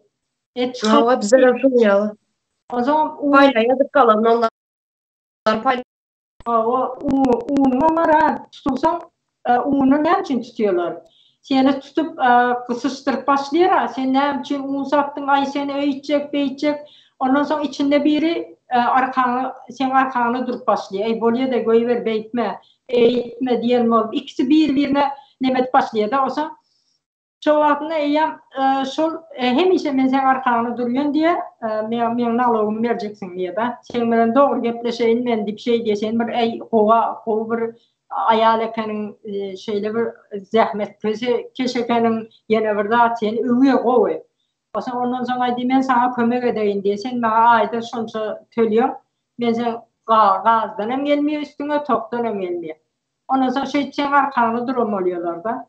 Speaker 2: E çykyp. Hawa bizlerem şoň ýaly.
Speaker 3: Onsoň
Speaker 2: un paýlaýardyk galanyny onlar paý.
Speaker 3: Hawa unuňam bar ha tutulsaň uny näme üçin tutýarlar? Seni tutup gysyşdyryp başlaýar-a sen näme üçin un satdyň aý sen öýtjek beýtjek. Ondan soň içinde biri arkaňa seň arkaňda durup başlaýar. Eý bolýa-da goýber beýtme. Eýtme diýen bolup, ikisi bir-birine neme edip başlaýar-da, onsoň şo wagtynda eýýäm şol hemişe men seň arkaňda durýan diýýär, meň meň nalogymy berjeksiň diýýär-de. Seň bilen dogry gepleşeýin men diýip şeý diýýär, sen bir äý gowa gowy bir aýal ekeniň, şeýle bir zähmetkeş ekeniň, ýene bir zat seni öwýär gowy. Onsoň ondan soň aýdýar, men saňa kömek edeýin diýýär, sen maňa aýda şonça tölýäň, men seň gazdan hem gelmeýär üstüňe, tokdan hem gelmeýär. Ondan soň şeýdip seň arkaňda duran bolýarlar-da.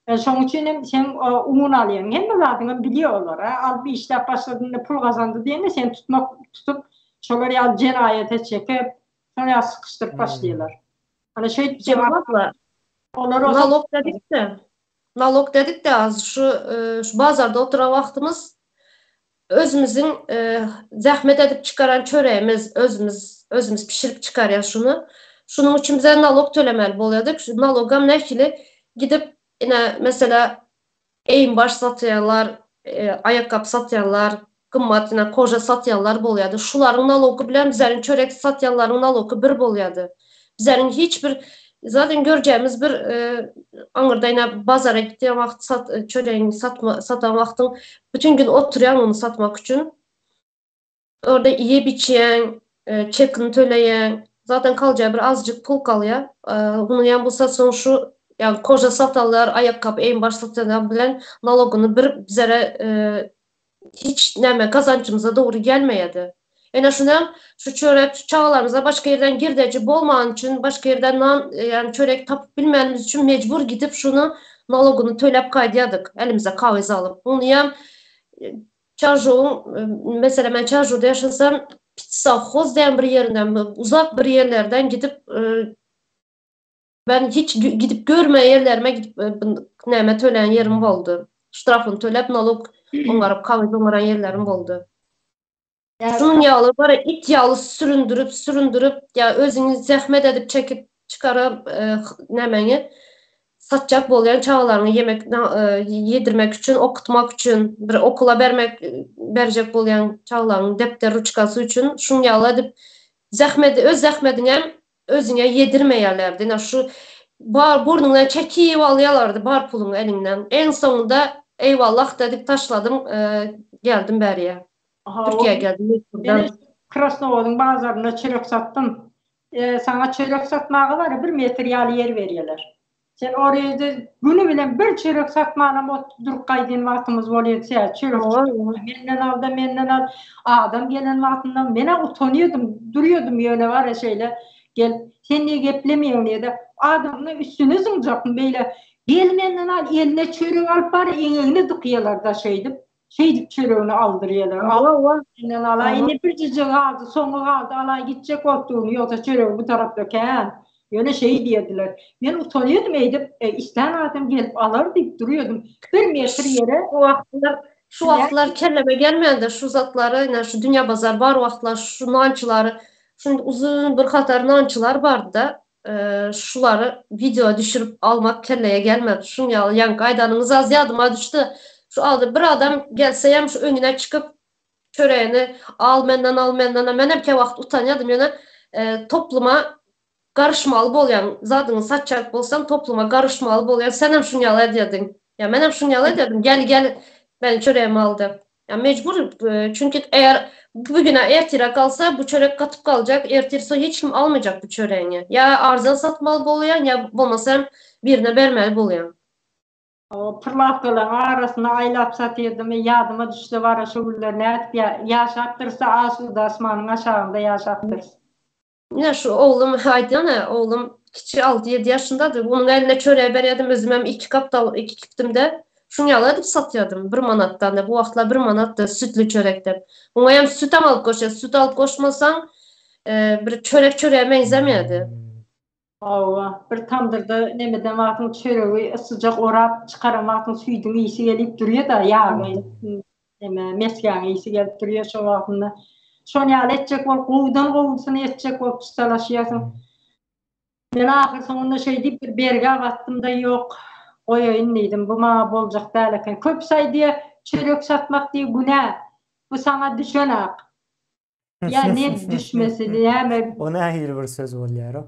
Speaker 3: Şoň üçin hem seň un alýaň, hemme zadyňam bilýär olar. Alyp işläp başlady, indi pul gazandy diýende seni tutmak, tutup, şolar ýaly jenaýata çekip, şolar ýaly sykyşdyryp başlaýarlar. Ana şeýdip seň
Speaker 2: arkaňda. Olar Nalog diýdik-de. Nalog dedik-de az şu şu bazarda oturan wagtymyz özümiziň zähmet edip çykaran çöregimiz özümiz özümiz pişirip çykarýas şuny. Şunuň üçin bize nalog tölemeli bolýardyk. Şu nalogam nähili gidip ine mesela eýin-baş satýarlar, aýakgap satýanlar, gymmat ine koža satýanlar bolýardy. Şularyň nalogy bilen bizleriň çörek satýanlaryň nalogy bir bolýardy. Bizleriň hiç bir zaten görjegimiz bir aňyrda ine bazara gitýän wagt sat çöregiňi satma satan wagtyň bütün gün oturýaň ony satmak üçin. Orada iýip içýäň, çekini töleýäň. Zaten kaljaý bir azjyk pul galýar. Muny ýa bolsa soň şu ýa koža satanlar, aýakgap, eýin-baş satanlar bilen nalogyny bir bizlere hiç näme gazanjymyza dogry gelmeýärdi. Ene şunam şu çörek şu çagalarymyza başga ýerden girdeji bolmany üçin, başga ýerden nan ýagny çörek tapyp bilmänimiz üçin mejbur gidip şuny nalogyny töläp gaýdýardyk elimize kagyz alyp. Munyam Çarjowyň meselem men Çarjowda ýaşasam Pitsawhoz diýen bir ýerinden uzak bir ýerlerden gidip Ben hiç gidip görmeýän ýerlerime gidip näme tölän ýerim boldy. Ştrafyny töläp nalog oňaryp kagyz oňaran ýerlerim boldy. Şunuň ýaly bir it ýaly süründürip süründürip ýa özüňi zähmet edip çekip çykaran nämäňi satjak bolýan çagalaryňy ýemek ýedirmek üçin okutmak üçin bir okula bermek berjek bolýan çagalaryň depder ruçkasy üçin şuň ýaly edip zähmedi öz zähmediňem Özüňe ýedirmeýärlerdi. Ine şu bar burnuňdan çekip alýarlardy bar puluňy eliňden. Eň soňunda eýwallah dedip taşladym, geldim bäriýe. Türkiýä geldim mejburdan.
Speaker 3: Krasnowodyň bazarynda çörek satdym. Saňa çörek satmaga bar bir metr ýaly ýer berýärler. Sen o ýerde güni bilen bir çörek satmanam oturyp durup gaýdyn wagtymyz bolýar. Sen çörek menden al-da menden al. Adam gelen wagtynda men-ä utanýardym, durýardym ýöne bar-a şeýle gel sen niýe geplemeýäň diýede adamyň üstüne zyňjakmy beýle gel menden al eline çörek alyp bar eňegine dykýalar-da şeýdip. Şeýdip çöregini aldyrýarlar. Hawa, menden alaý, indi birjije galdy, soňy galdy, alaý gitjek bolup durun, ýogsa çöregi bu tarapda kän. Ýöne şeý diýerdiler. Men utanýardym eýdip, islän adam gelip alar diýip durýardym. Bir metr ýere.
Speaker 2: O wagtlar. Şu wagtlar kelleme gelmändir şu zatlary, ine şu Dünýä bazar bar wagtlar şu nançylary, şu uzyn bir hatar nançylar bardy-da, şulary wideo düşürip almak kelleye gelmedi. Şuň ýaly ýaňky aýdanyňyz az ýadyma düşdi. Şu aldy bir adam gelse hem şu öňüne çykyp çöregini al menden al menden menem käwagt utanýadym ýöne topluma garyşmaly bolýaň zadyňy satjak bolsaň topluma garyşmaly bolýaň senem şuň ýaly edýärdiň ýa menem şuň ýaly edýärdim gel gel meniň çöregimi al diýip ýa mejbur çünki eger bu güne ertire galsa bu çörek gatyp galjak ertir soň hiç kim almajak bu çöregiňi ýa arzan satmaly bolýaň ýa bolmasa hem birine bermeli bolýaň.
Speaker 3: Pyrlawkalaryň arasynda aýlap satyrdym ýadyma düşse bara şo günler nädip ýaşapdyrys-a asuda asmanyň aşagynda ýaşapdyrys.
Speaker 2: Ine şu oglum aýdýan-a, oglum kiçi alty-ýedi ýaşyndady. Onuň eline çörek berýärdim, özümem iki gapdal iki kipdimde. Şuň ýaly edip satýardym, bir manatdan-da. Bu wagtlar bir manatdy süýtli çörek diýip. Oňa hem süýtem alyp goşýar. Süýt alyp goşmasaň, bir çörek çörege meňzemeýärdi.
Speaker 3: Hawa, bir tamdyrda nemeden wagtyň çöregi yssyjak orap çykaran wagtyň süýdüň ysy gelip durýar-da, ýagyň neme, mesgäň ysy gelip durýar şo wagtynda. Şony ýaly etjek bolup, gowudan gowusyny etjek bolup çytalaşýarsyň. Men ahyr soňunda şeý diýip bir bergä batdym-da, ýok, goýaýyn diýdim, bu maňa boljak däl eken. Köpüsi aýdýar, çörek satmak diýip günä, bu saňa düşen ak. Ýa ne düşmesi, näme?
Speaker 1: O nähili bir söz bolýar o?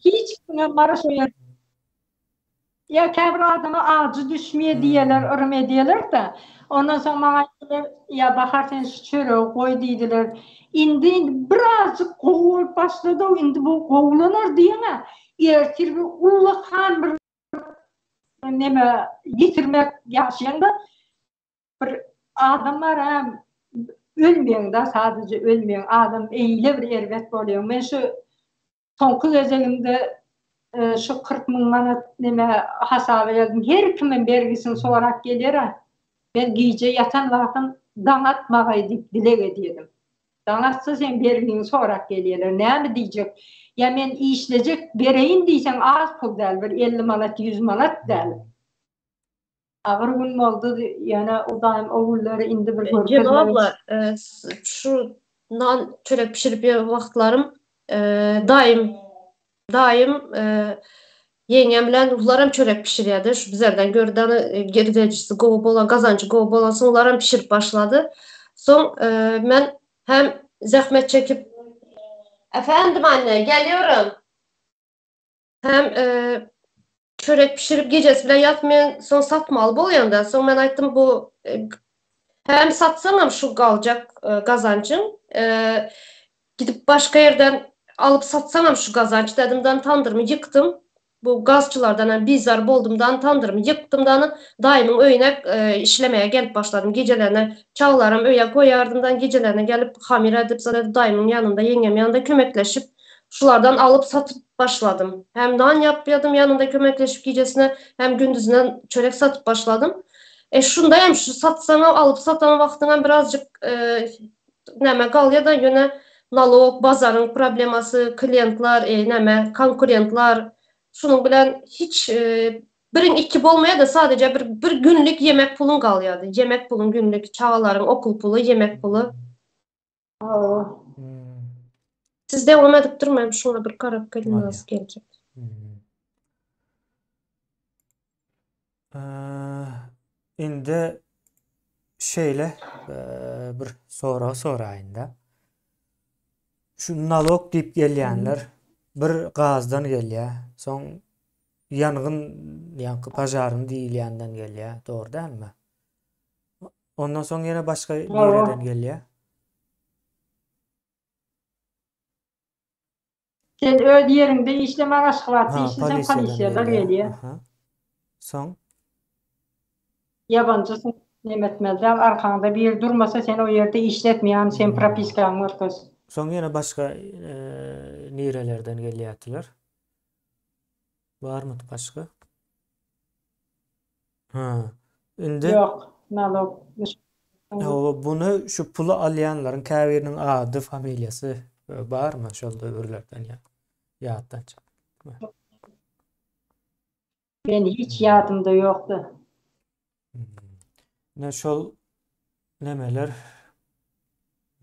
Speaker 3: Hiç kime mara şo ýer. Ýa käbir adama ajy düşmeýär diýerler, yrym edýärler-de. Ondan soň maňa aýtdylar, ýa Bahar sen şu çöregi goý diýdiler. Indi indi birazjyk gowy bolup başlady-ow, indi bu gowulanar diýeň-ä. Ertir bir ullakan bir neme ýitirmek ýaşaýaň-da. Bir adam bar ha ölmeýäň-da sadaja ölmeýäň adam eýle bir erbet bolýaň men şu soňky gezegimde şu 40 müň manat neme hasaba geldim her kimem bergisini sorap gelýär-ä men gije ýatan wagtym daň atmagaý diýip dileg edýärdim daň atsa seň bergiňi sorap gelýärler näme diýjek ýa men işlejek bereýin diýseň az pul däl bir 50 manat 100 manat däl Agyr gün boldy, ýöne Hudaýym o günleri indi bir görkezmedi.
Speaker 2: Jema abla, şu nan çörek bişirip ýören wagtlarym daýym daýym ýeňňem bilen ularam çörek bişirýärdi. Şu bizlerden gördi ony girdejisi gowy bolan, gazanjy gowy bolansoň ularam bişirip başlady. Soň men hem zähmet çekip Efendim anne, gelýorum. Hem çörek bişirip gijesi bilen ýatmaýan, soň satmaly bolýan-da. Soň men aýtdym bu hem satsaňam şu galjak gazanjyň, gidip başga ýerden alyp satsaňam şu gazanç dedim-de tandyrymy ýykdym. Bu gazçylardan hem bizar boldum-da tandyrymy ýykdym-da daýymyň öýüne işlemäge gelip başladym. Gijelerine çagalaram öýe goýardym-da gijelerine gelip hamyr edip, zat edip daýymyň ýanynda, ýeňňem ýanynda kömekleşip Şulardan alyp satyp başladym. Hem nan ýapýadym ýanynda kömekleşip gijesine, hem gündizine çörek satyp başladym. E şunda hem şu satsaňam alyp satan wagtyňam birazjyk näme galýada ýöne nalog, bazaryň problemasy, klientler, e näme konkurentler şunuň bilen hiç biriň iki bolmaýada sadeje bir bir günlük ýemek puluň galýady. Ýemek puluň günlük, çagalaryň okul puly, ýemek puly.
Speaker 3: Hawa.
Speaker 2: Siz dowam edip duruň, men şuňa bir garap gelin az geljek.
Speaker 1: Indi şeýle bir sorag soraýyn-da. Şu nalog diýip gelýänler bir gazdan gelýär, soň ýangyn, ýaňky požarny diýilýänden gelýär, dogry dälmi? Ondan soň ýene başga nireden gelýär?
Speaker 3: Sen öz ýeriňde işlemän Aşgabatda işleseň polisiýalar gelýär.
Speaker 1: Soň?
Speaker 3: Ýabanjysyň neme etmeli däl arkaňda biri durmasa seni o ýerde işletmeýän sen propiskaňy görkez.
Speaker 1: Soň ýene başga nirelerden gelýärdiler? Barmydy başga? Ha. Indi
Speaker 3: Ýok, nalog.
Speaker 1: Hawa, buny şu puly alýanlaryň käbiriniň ady, familiýasy barmy şol döwürlerden ýa ýatdan çykyp?
Speaker 3: Men hiç ýadymda ýokdy.
Speaker 1: Ne şol nemeler.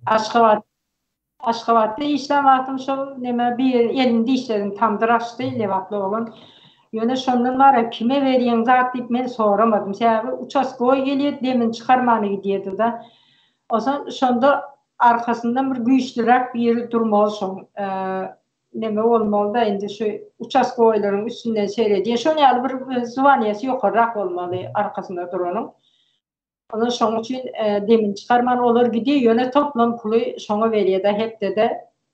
Speaker 3: Aşgabat Aşgabatda işlän wagtym şol neme bir elini dişledim tamdyr açdy lebaply oglan. Ýöne şondan bara kime berýäň zat diýip men soramadym. Sebäbi uçastkowy gelýärdi demini çykarmana gidýärdi-de. Onsoň şonda arkasyndan bir güýçlüräk biri durmaly şoň neme bolmalyda indi şu uçastkowylaryň üstünden seredýän şon ýaly bir zwaniýasy ýokarrak bolmaly arkasynda duranyň. Olar şoň üçin demini çykarman olar gidýär ýöne toplam puly şoňa berýärde hepdede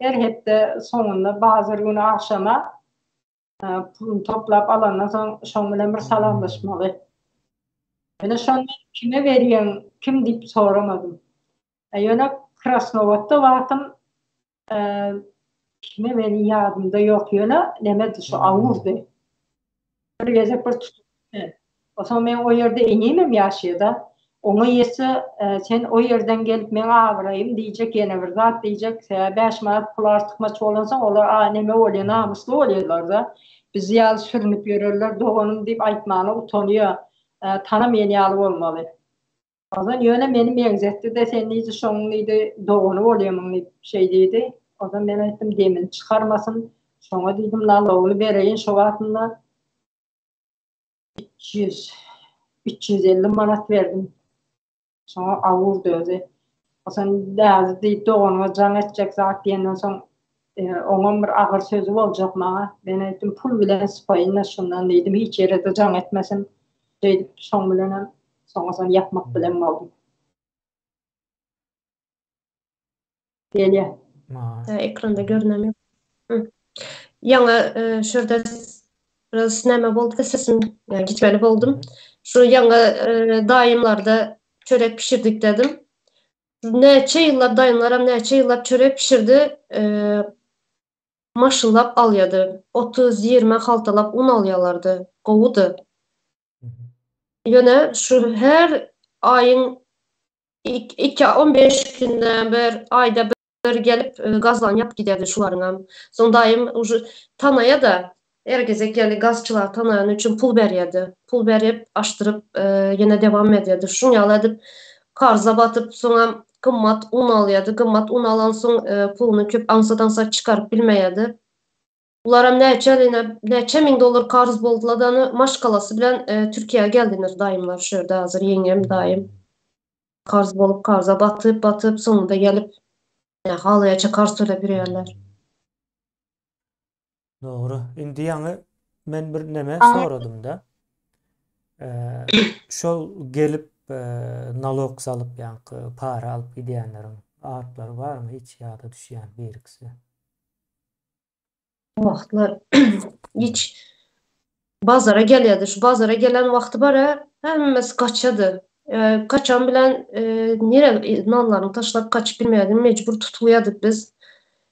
Speaker 3: her hepde soňunda bazar güni agşama puluny toplap alandan soň şoň bilen bir salamlaşmaly. Ýöne şony kime berýäň kim diýip soramadym. Ýöne Krasnowodda wagtym kime meni ýadymda ýok ýöne nemedi şu awurdy. Bir gezek bir tutup Onsoň men o ýerde enemem ýaşaýada. Oňa ýetse sen o ýerden gelip meň abraýym diýjek ýene bir zat diýjek. Sebäbi 5 manat pul artykmaç bolansoň olar a neme bolýar namysly bolýarlarda. Biz ýaly sürünip ýörerler doganym diýip aýtmana utanýar. Tanamaýan ýaly bolmaly. Ozan ýöne meni meňzetdi-de, sen diýdi, şoň diýdi, dogany bolýamyň diýip, şeý diýdi. Ozan men aýtdym, demini çykarmasyn, şoňa diýdim, nalogyny bereýin şo wagtynda 300, 350 manat berdim. Şoňa awurdy özi. Ozan däzi diýip, doganyňa jaň etjek zat diýenden soň, oňam bir agyr sözi boljak maňa. Men aýtdym, pul bilen sypaýyn-da şundan diýdim, hiç ýere-de jaň etmesin. Şeýdip, şoň bilenem Soňra şony ýapmak bilen boldum. Gelýär.
Speaker 2: Ekranda görünemiyor. Ýaňy e, şurada biraz näme boldy sesim gitmeli boldum. Şu ýaňy e, daýymlarda çörek pişirdik dedim. Näçe ýyllap daýymlaram näçe ýyllap çörek pişirdi. E, maşynlap alýardy. 30-20 haltalap un alýarlardy. Gowudy. Ýöne şu her aýyň iki 15 günden bir aýda bir gelip e, gazlan ýapyp giderdi şularyňam. Soň daýym uje tanaýa-da her gezek ýaly gazçylar tanaýany üçin pul berýärdi. Pul berip, açdyryp e, ýene dewam edýärdi. Şuň ýaly edip karza batyp, soňam gymmat un alýardy. Gymmat un alansoň e, puluny köp aňsat-aňsat çykaryp bilmeýärdi. Bularam näçe ine näçe miň dollar karz bolduladany maşgalasy bilen e, Türkiýä geldiler daýymlar şu ýerde hazir ýeňňem daýym karz bolup karza batyp batyp soňunda gelip ýa halaýaça karz töläp ýörýärler.
Speaker 1: Dogry. Indi ýaňy men bir neme soradym-da. Şol gelip nalog salyp ýaňky para alyp gidýänleriň atlary barmy hiç ýada düşýän birikisi?
Speaker 2: Wagtlar hiç bazara gelýärdi. Şu bazara gelen wagty bar hemmesi gaçady. E, kaçan bilen e, nire nanlaryny taşlap kaçyp bilmeýärdi. Mejbur tutulýardyk biz.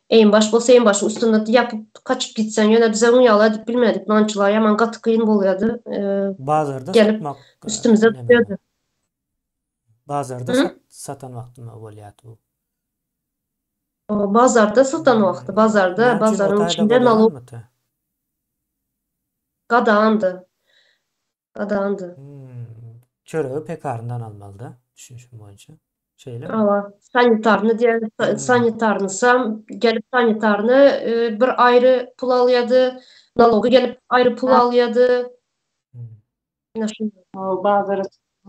Speaker 2: Eýin-baş bolsa eýin-başyň üstünde ýapyp kaçyp gitseň ýöne bize oň ýaly edip bilmedik. Nançylar ýaman gaty kyn bolýardy. E,
Speaker 1: Bazarda
Speaker 2: gelip
Speaker 1: satmak e,
Speaker 2: üstümize
Speaker 1: neme
Speaker 2: tutýardy.
Speaker 1: Bazarda
Speaker 2: Hı?
Speaker 1: sat, satan wagtynda bolýardy bu.
Speaker 2: Bazarda satan wagty, bazarda,
Speaker 1: Näme üçin o
Speaker 2: bazaryň
Speaker 1: taýda
Speaker 2: içinde nalog
Speaker 1: gadaganmydy?
Speaker 2: gadagandy. Gadagandy.
Speaker 1: Hmm. Çöregi pekaryndan almalyda, düşünişim boýunça. Şeýlemi?
Speaker 2: Hawa, sanitarny diýen,
Speaker 1: Hmm.
Speaker 2: sanitarnysam gelip sanitarny e, bir aýry pul alýardy, nalogy gelip aýry pul alýardy.
Speaker 1: Hmm.
Speaker 2: Ine şu.
Speaker 3: O bazara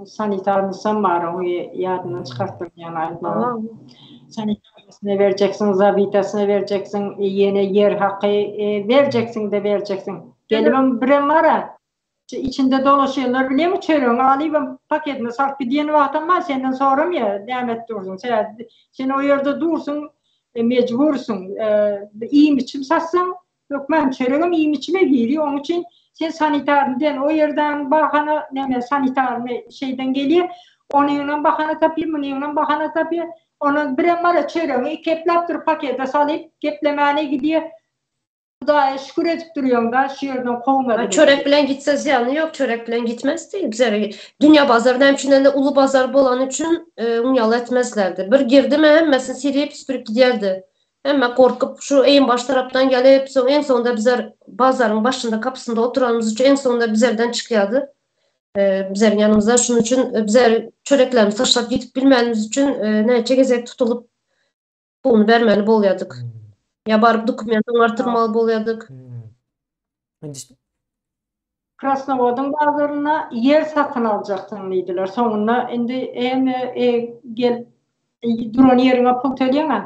Speaker 3: sanitarnysam bar, ony ýadyndan çykartdym ýaňy aýtmagy. Sanitarnysyna berjeksiň, zabitasyna berjeksiň, ýene ýer haky berjeksiň-de berjeksiň. Gelibem birem bar-a, içinde dolaşýanlar bilýäňmi, çöregiňi alybam paketine salyp gidýän wagtam bar, senden soramýar, näme edip dursuň. Sebäbi sen o ýerde dursuň, mejbursyň. Iým-içim satsaň, Hökman çöregem iým-içime girýär, onuň üçin sen sanitarny diýen o ýerden bahana näme sanitarny şeýden gelýär, onyňam bahana tapýar, munyňam bahana tapýar. Ondan birem bar-a çöregiňi ikepläp dur pakete salyp geplemäne gidýär. Hudaýa şükür edip durýaň-da şu ýerden kowmady.
Speaker 2: Çörek bilen gitse zyýany ýok, çörek bilen gitmezdi. Bizlere dünýä bazary näme üçin indi uly bazar bolany üçin oň ýaly etmezlerdi. Bir girdimi hemmesini sirip süpürip gidýärdi. Hemme gorkup şu eýin baş tarapdan gelip, soň eň soňunda bizler bazaryň başynda kapysynda oturanymyz üçin eň soňunda bizlerden çykýardy. Bizleriň ýanymyzda şunuň üçin bizler çöreklerimizi taşlap gidip bilmänimiz üçin näçe gezek tutulyp puluny bermeli bolýardyk. Ýa baryp dokument oňartyrmaly bolýardyk.
Speaker 3: Krasnowodyň bazarynda ýer satyn aljaksyň diýdiler. Soňunda indi eme gelip duran ýeriňe pul töleýäň-ä.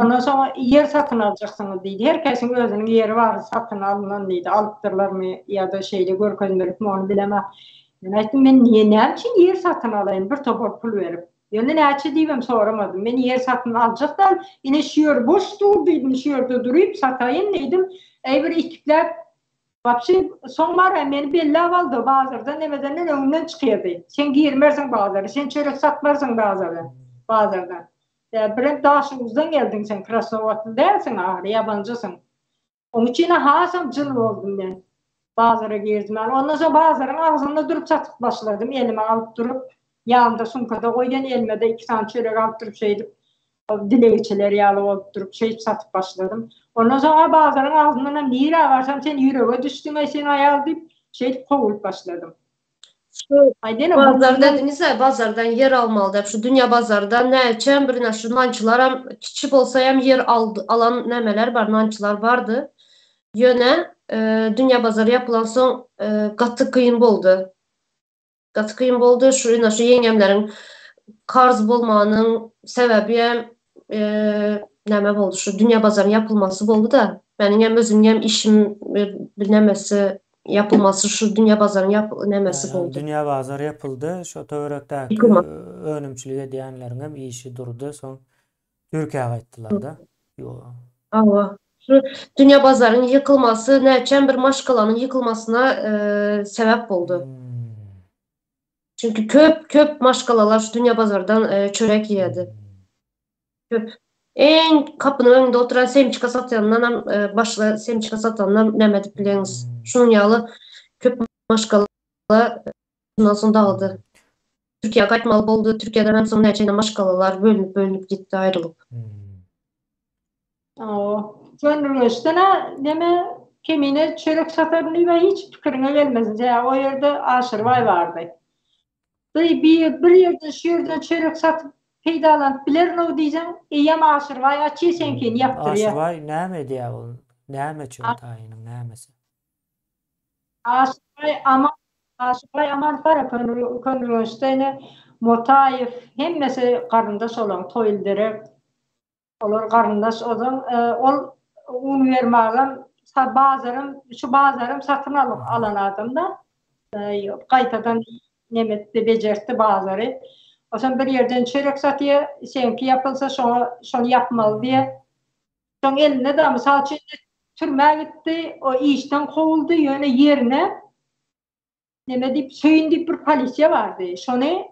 Speaker 3: Ondan soň ýer satyn aljaksyňyz diýdi. Her kesiň özüniň ýeri bar, satyn alnan diýdi. Alypdyrlarmy ýa-da şeýle görkezmelikmi ony bilemok. Men aýtdym, men niýe näme üçin ýer satyn alaýyn bir topar pul berip. Ýöne näçe diýibem soramadym. Men ýer satyn aljak däl, ine şu ýer boş dur diýdim, şu ýerde duryp sataýyn diýdim. Äý bir itikläp wapşe soň bar-a meni belläp aldy, bazardan nemedenden öňümden çykýardy. Sen girmersiň bazara, sen çörek satmarsyň bazardan, bazardan. Ýa birem Daşoguzdan geldiň sen, Krasnowodly dälsiň ahyry, ýabanjysyň. Oň üçin-ä hasam jyl boldum men. Bazara girdim. Ýani ondan soň bazaryň agzynda durup satyp başladym, elime alyp durup, ýanymda sumkada goýan, elime-de iki sany çörek alyp durup şeýdip, dilegçiler ýaly bolup durup şeýdip satyp başladym. Ondan soň-a bazaryň agzyndanam nirä barsam sen ýürege düşdüň-eý sen aýal diýip, şeýdip kowulyp başladym.
Speaker 2: Şu bazar dediňiz-ä, bazardan ýer almaly diýip, şu dünýä bazarda näçem bir ine şu nançylaram kiçi bolsa hem ýer alan nämeler bar, nançylar bardy. Ýöne dünýä bazary ýapylansoň gaty kyn boldy. Gaty kyn boldy. Şu ine şu ýeňňemleriň karz bolmagynyň sebäbi hem näme boldy, şu dünýä bazarynyň ýapylmasy boldy-da. Meniň hem özümiň hem işim birnämesi Ýapylmasy şu dünýä bazaryň ýap nämesi boldy.
Speaker 1: Dünýä bazary ýapyldy. Şo töwerekdäki önümçilik edýänleriň hem işi durdy. Soň Türkiýä gaýtdylar-da.
Speaker 2: Hawa. Şu dünýä bazaryň ýykylmasy näçem bir maşgalanyň ýykylmasyna sebäp boldy. Çünki köp köp maşgalalar şu dünýä bazardan çörek iýedi. Köp. Eň gapynyň öňünde oturan semçka satýandanam başga semçka satandan näme edip bileňiz. Şunuň ýaly köp maşgala şundan soň dagady. Türkiýä gaýtmaly boldy. Türkiýeden hem soň näçe maşgalalar bölünip-bölünip gitdi aýrylyp.
Speaker 3: Hawa. Gönülgeçden-ä neme kemine çörek sataryn diýip-ä hiç pikiriňe gelmesin. Sebäbi o ýerde Aşyrbaý bardy. Bir bir bir ýerden şu ýerden çörek satyp peýdalanyp bilerin-ow diýseň, eýýäm Aşyrbaý açýa seňkini ýapdyrýa.
Speaker 1: Aşyrbaý näme edýä ol? Näme üçin taýynyň nämesi?
Speaker 3: Aşyrbaý Aman Aşyrbaý Aman bar Köneürgençde ine Motaýew hemmesi garyndaş olaň Toýlyderek. Olar garyndaş ozan ol uniwermagam bazaram şu bazaram satyn alyp alan adamda gaýtadan neme etdi bejertdi bazary. Osan bir ýerden çörek satýa seňki ýapylsa şoňa şony ýapmaly diýe. Şoň elinde da mysal üçin türmä gitdi o işden kowuldy ýöne ýerine Neme diýip, Söýün diýip bir polisiýa bardy. Şony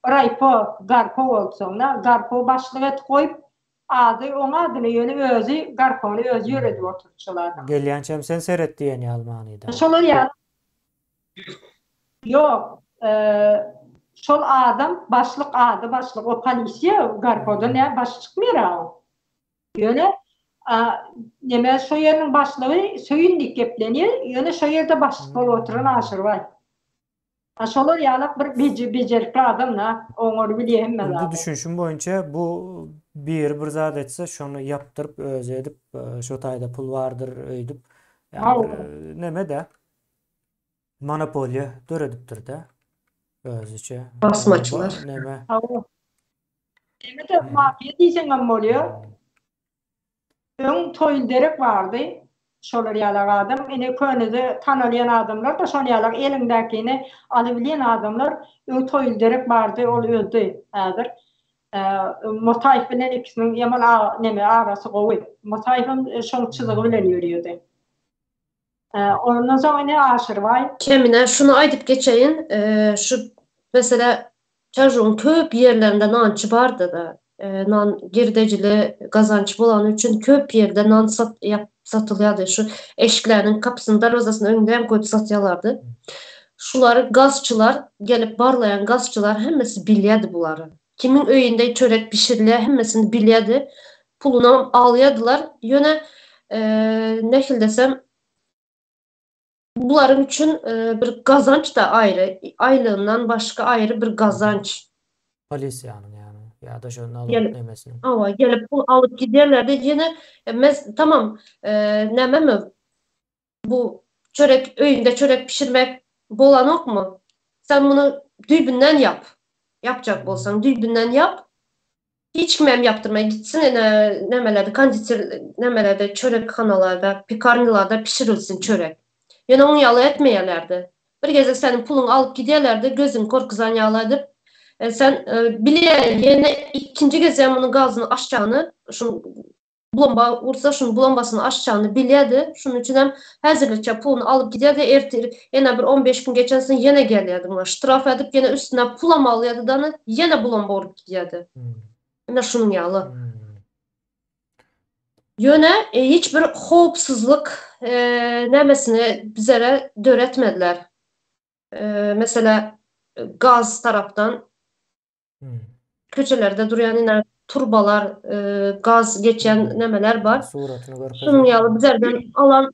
Speaker 3: raýpo, garpo boldy soňra. Garpo başlyk etip goýup, ady oň adyna, ýöne özi garpony özi ýöredip oturdy şol adam.
Speaker 1: Gelýänçäm sen seret diýen ýaly manyda.
Speaker 3: Şolar ýaly. Ýok, şol adam başlyk, ady başlyk, o polisiýa garpodan näme başy çykmaýar-a oň. Ýöne neme şo ýeriniň başlygy Söýün diýip geplenýär, ýöne şo ýerde başlyk bolup oturan Aşyrbaý. A şolar ýalak bir bejerikli adam da, oňary bilýär hemme
Speaker 1: Indi
Speaker 3: zady.
Speaker 1: düşünşim boýunça bu biri bir zat etse şony ýapdyryp özi edip şo taýda pul bardyr öýdüp ýa bir neme-de monopoliýa döredipdir-de özüçe.
Speaker 2: Basmaçylar.
Speaker 1: Neme.
Speaker 3: Hawa. Neme-de mafiýa diýseňem bolýar. Öň Toýulderek bardy. Şolar ýalak adam. Ine könede tanalýan adamlar-da şon ýalak eliňdäkini alybilýän adamlar. Öň Toýulderek bardy, ol öldi häzir. Motaýew bilen ikisiniň ýaman neme arasy gowy. Motaýewem şoň çyzygy bilen ýörýärdi. Ondan soň ine Aşyrbaý.
Speaker 2: Kemine şuny aýdyp geçeýin, şu mesele Çarjuwyň köp ýerlerinde nançy bardy-da, nan girdejili gazanç bolany üçin köp ýerde nan satylýardy. Şu eşikleriniň gapysynyň, darwazasynyň öňünde hem goýup satýarlardy. Şulary gazçylar, gelip barlaýan gazçylar hemmesi bilýärdi bulary. Kimiň öýünde çörek bişirilýär hemmesini bilýärdi. Pulunam alýardylar. Ýöne nähili desem. Bularyň üçin bir gazanç-da aýry, aýlygyndan başga aýry bir gazanç.
Speaker 1: Polisiýanyň ýagny ýa-da şo nalog nemesiniň.
Speaker 2: Hawa, gelip pul alyp gidýärler-de ýene mes tamam nämemi bu çörek öýüňde çörek bişirmek bolanokmy? Sen muny düýbünden ýap. Ýapjak bolsaň düýbünden ýap. Hiç kimem ýapdyrmaý gitsin ene nämelerde konditer nämelerde çörekhanalarda pekarnilarda pişirilsin çörek. Ýöne oň ýaly etmeýärlerdi. Bir gezek seniň puluňy alyp gidýärlerdi gözüňi gorkuzan ýaly edip. Sen bilýän ýene ikinji gezegem munuň gazyny açjagyny şuň Blomba ursa şuny blombasyny açjagyny bilýärdi. Şunuň üçinem häzirlikçe puluny alyp gidýärdi. Ertir ýene bir 15 gün geçensoň ýene gelýärdi muňa. Ştraf edip ýene üstüne pulam alýardy dany ýene blomba urup gidýärdi. Ine şunuň ýaly. Ýöne hiç bir howpsuzlyk nämesini bizlere döretmediler. Meselä gaz tarapdan Köçelerde durýan ine turbalar, gaz geçýän nemeler bar.
Speaker 1: Suratyny görkezip.
Speaker 2: Şunuň ýaly bizlerden alan